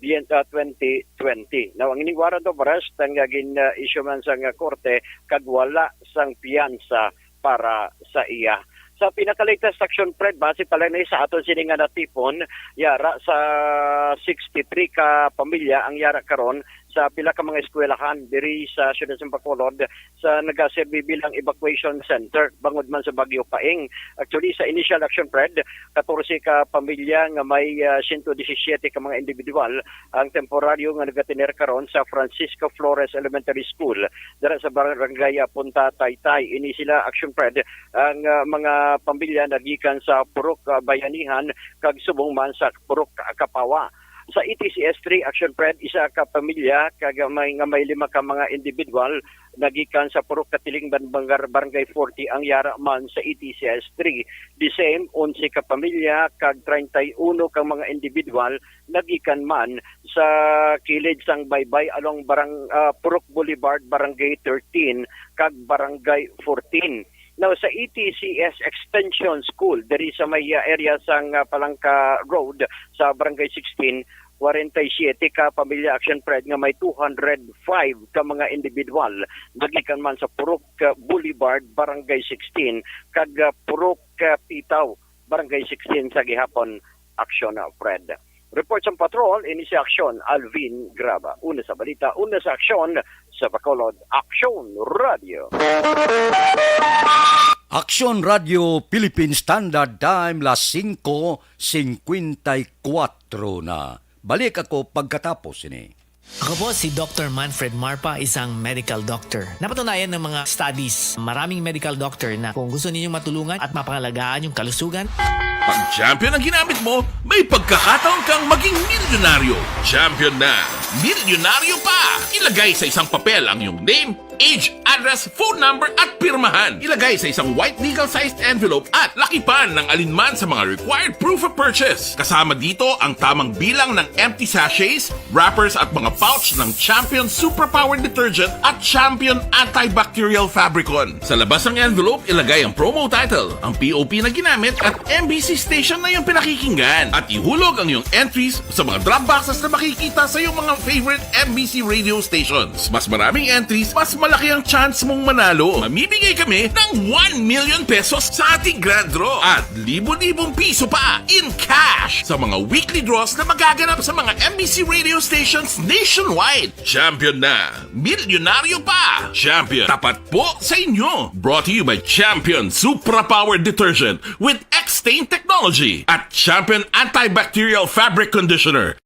bien-, ah, twenty twenty. Now, ang ining warrant of arrest ang, ah, gin, ah, issue man sa nga korte kag wala sang piyansa para sa iya. Sa pinaka-latest, Aksyon Fred, base pa lang ni sa aton sini nga natipon, yara sa sixty-three ka pamilya ang yara karon sa pila ka mga eskwelahan diri sa siyudad sa Bacolod sa nagaserbi bilang evacuation center bangod man sa Bagyo Paeng. Actually, sa initial, Aksyon Fred, katorse ka pamilya nga may, ah, siyento disisiyete ka mga individual ang temporaryo nga nagatener karon sa Francisco Flores Elementary School dira sa Barangay, ah, Punta Taytay. Ini sila, Aksyon Fred, ang, ah, mga pamilya nagikan sa Purok, ah, Bayanihan kag subong man sa Purok, ah, Kapawa. Sa E T C S three, Aksyon Fred, isa ka pamilya kag may, nga may lima ka mga individual nagikan sa Purok Katilingban, Bangar-, Barangay forty ang yara man sa E T C S three. The same, onse ka pamilya kag treinta y uno ka mga individual nagikan man sa kilid sang baybay along barang-, ah, Purok Boulevard, Barangay thirteen kag Barangay fourteen. Now, sa E T C S Extension School, diri sa may, ah, area sang, ah, Palangka Road sa Barangay sixteen, kwarenta y siyete ka pamilya, Aksyon Fred, nga may two hundred five ka mga individual nagikan man sa Purok, ah, Boulevard, Barangay sixteen, kag, ah, Purok, ah, Pitaw, Barangay sixteen sa gihapon, Aksyon, ah, Fred. Report sang patrol, ini si Aksyon Alvin Graba. Una sa balita, una sa aksyon, sa Bacolod, Aksyon Radio. Aksyon Radio Philippine Standard Time, las singko singkwenta y kuwatro na. Balik ako pagkatapos ini. Ako po si Doctor Manfred Marpa, isang medical doctor. Napatunayan ng mga studies, maraming medical doctor na kung gusto ninyong matulungan at mapangalagaan yung kalusugan, Pag Champion ang ginamit mo, may pagkakataon kang maging milyonaryo. Champion na, milyonaryo pa! Ilagay sa isang papel ang iyong name, age, address, phone number, at pirmahan. Ilagay sa isang white legal-sized envelope at lakipan ng alinman sa mga required proof of purchase. Kasama dito ang tamang bilang ng empty sachets, wrappers at mga pouch ng Champion Superpower Detergent at Champion Antibacterial Fabricon. Sa labas ng envelope, ilagay ang promo title, ang P O P na ginamit at M B C station na iyong pinakikinggan. At ihulog ang iyong entries sa mga drop boxes na makikita sa iyong mga favorite M B C radio stations. Mas maraming entries, mas malaki ang chance mong manalo. Mamimigay kami ng one million pesos sa ating grand draw at libo-libong piso pa in cash sa mga weekly draws na magaganap sa mga M B C radio stations nationwide. Champion na! Milyonaryo pa! Champion, tapat po sa inyo! Brought to you by Champion Supra Power Detergent with X-Stain Technology at Champion Antibacterial Fabric Conditioner.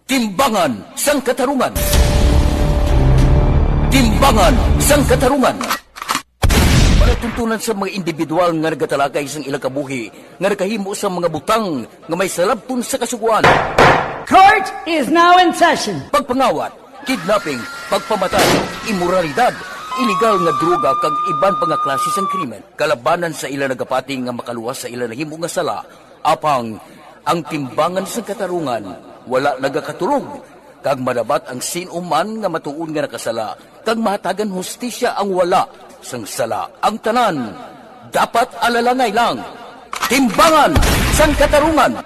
Timbangan sang Katarungan. Timbangan sang Katarungan. Palatuntunan sa mga individual nga nagatalakay sang ilang kabuhi nga nakahimo sa mga butang nga may salabton sa kasugoan. Court is now in session. Pagpangawat, kidnapping, pagpamatay, imoralidad, iligal nga droga kag iban pa nga klase sang krimen kalabanan sa ila nagapati nga makaluwas sa ila nahimo nga sala. Apang ang timbangan sang katarungan wala nagakatulog, kag madabat ang sin-o man nga matuod nga nakasala, kag mahatagan hustisya ang wala sang sala. Ang tanan dapat alalangay lang. Timbangan sang Katarungan.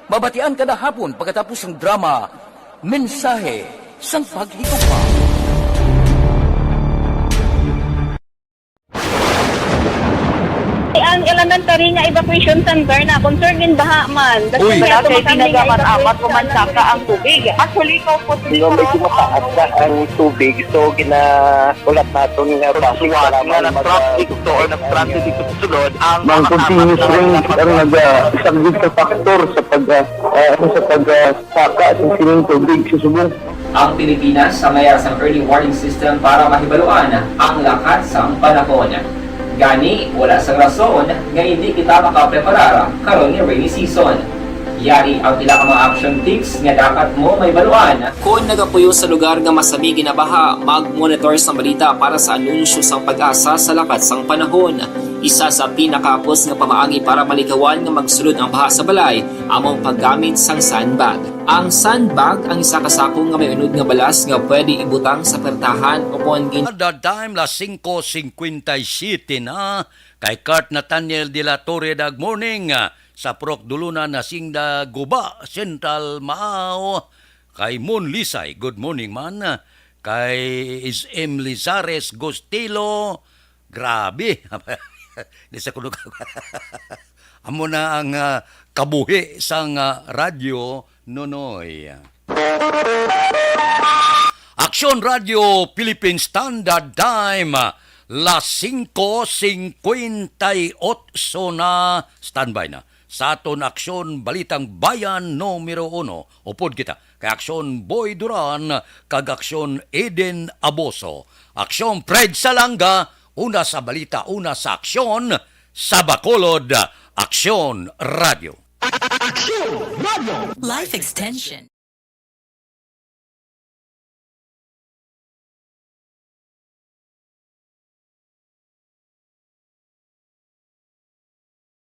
Mabatian kada hapon pagkatapos sang drama, Mensahe sang Paghigugma. Ang elementary nga evacuation center na concern gin baha man. Uy, wala kay tinaga man amat o mansaka ang tubig. Actually, ko po Medyo mataas na ang tubig, so ginaulat naton nga basi nga nag-traffic to or nag-transit dito sa sulod ang mga continuous rain ang nag-saglit sa factor sa pag ah, ah, sa pag ah, saka sa sining tubig sa subong. Ang Pilipinas sa mayar sang early warning system para mahibaluan ang lakat sang panahon. Gani, wala sang rason nga hindi kita makapreparar karon nga rainy season. Yari ang pila ka mga action tips nga dapat mo mahibaluan. Kon nagapuyo sa lugar nga masami ginabaha, mag-monitor sang balita para sa anunsyo sang PAGASA sa lakat sang panahon. Isa sa pinakahapos nga pamaagi para malikawan nga magsulod ang baha sa balay amo ang paggamit sang sandbag. Ang sandbag ang isa ka sako nga may unod nga balas nga pwede ibutang sa pertahan o kon gin- The time las singko singkwenta y siyete na, kay Kurt Nathaniel de la Torre, good morning, ah, sa Purok Dulunan, Hacienda Guba, Central Maao, kay Mon Lisay, good morning man, kay S M Lizares Gustilo, grabe, di sa kuno. Amo na ang, ah, kabuhi sang, ah, radyo, Nonoy. Aksyon Radio Philippine Standard Time, las singko singkwenta y otso na. Standby na sa aton Aksyon Balitang Bayan numero uno. Upod kita kay Aksyon Boy Duran kag Aksyon Eden Aboso. Aksyon Fred Salanga, una sa balita, una sa aksyon, sa Bacolod, Aksyon Radio. Aksyon Radio. Life extension.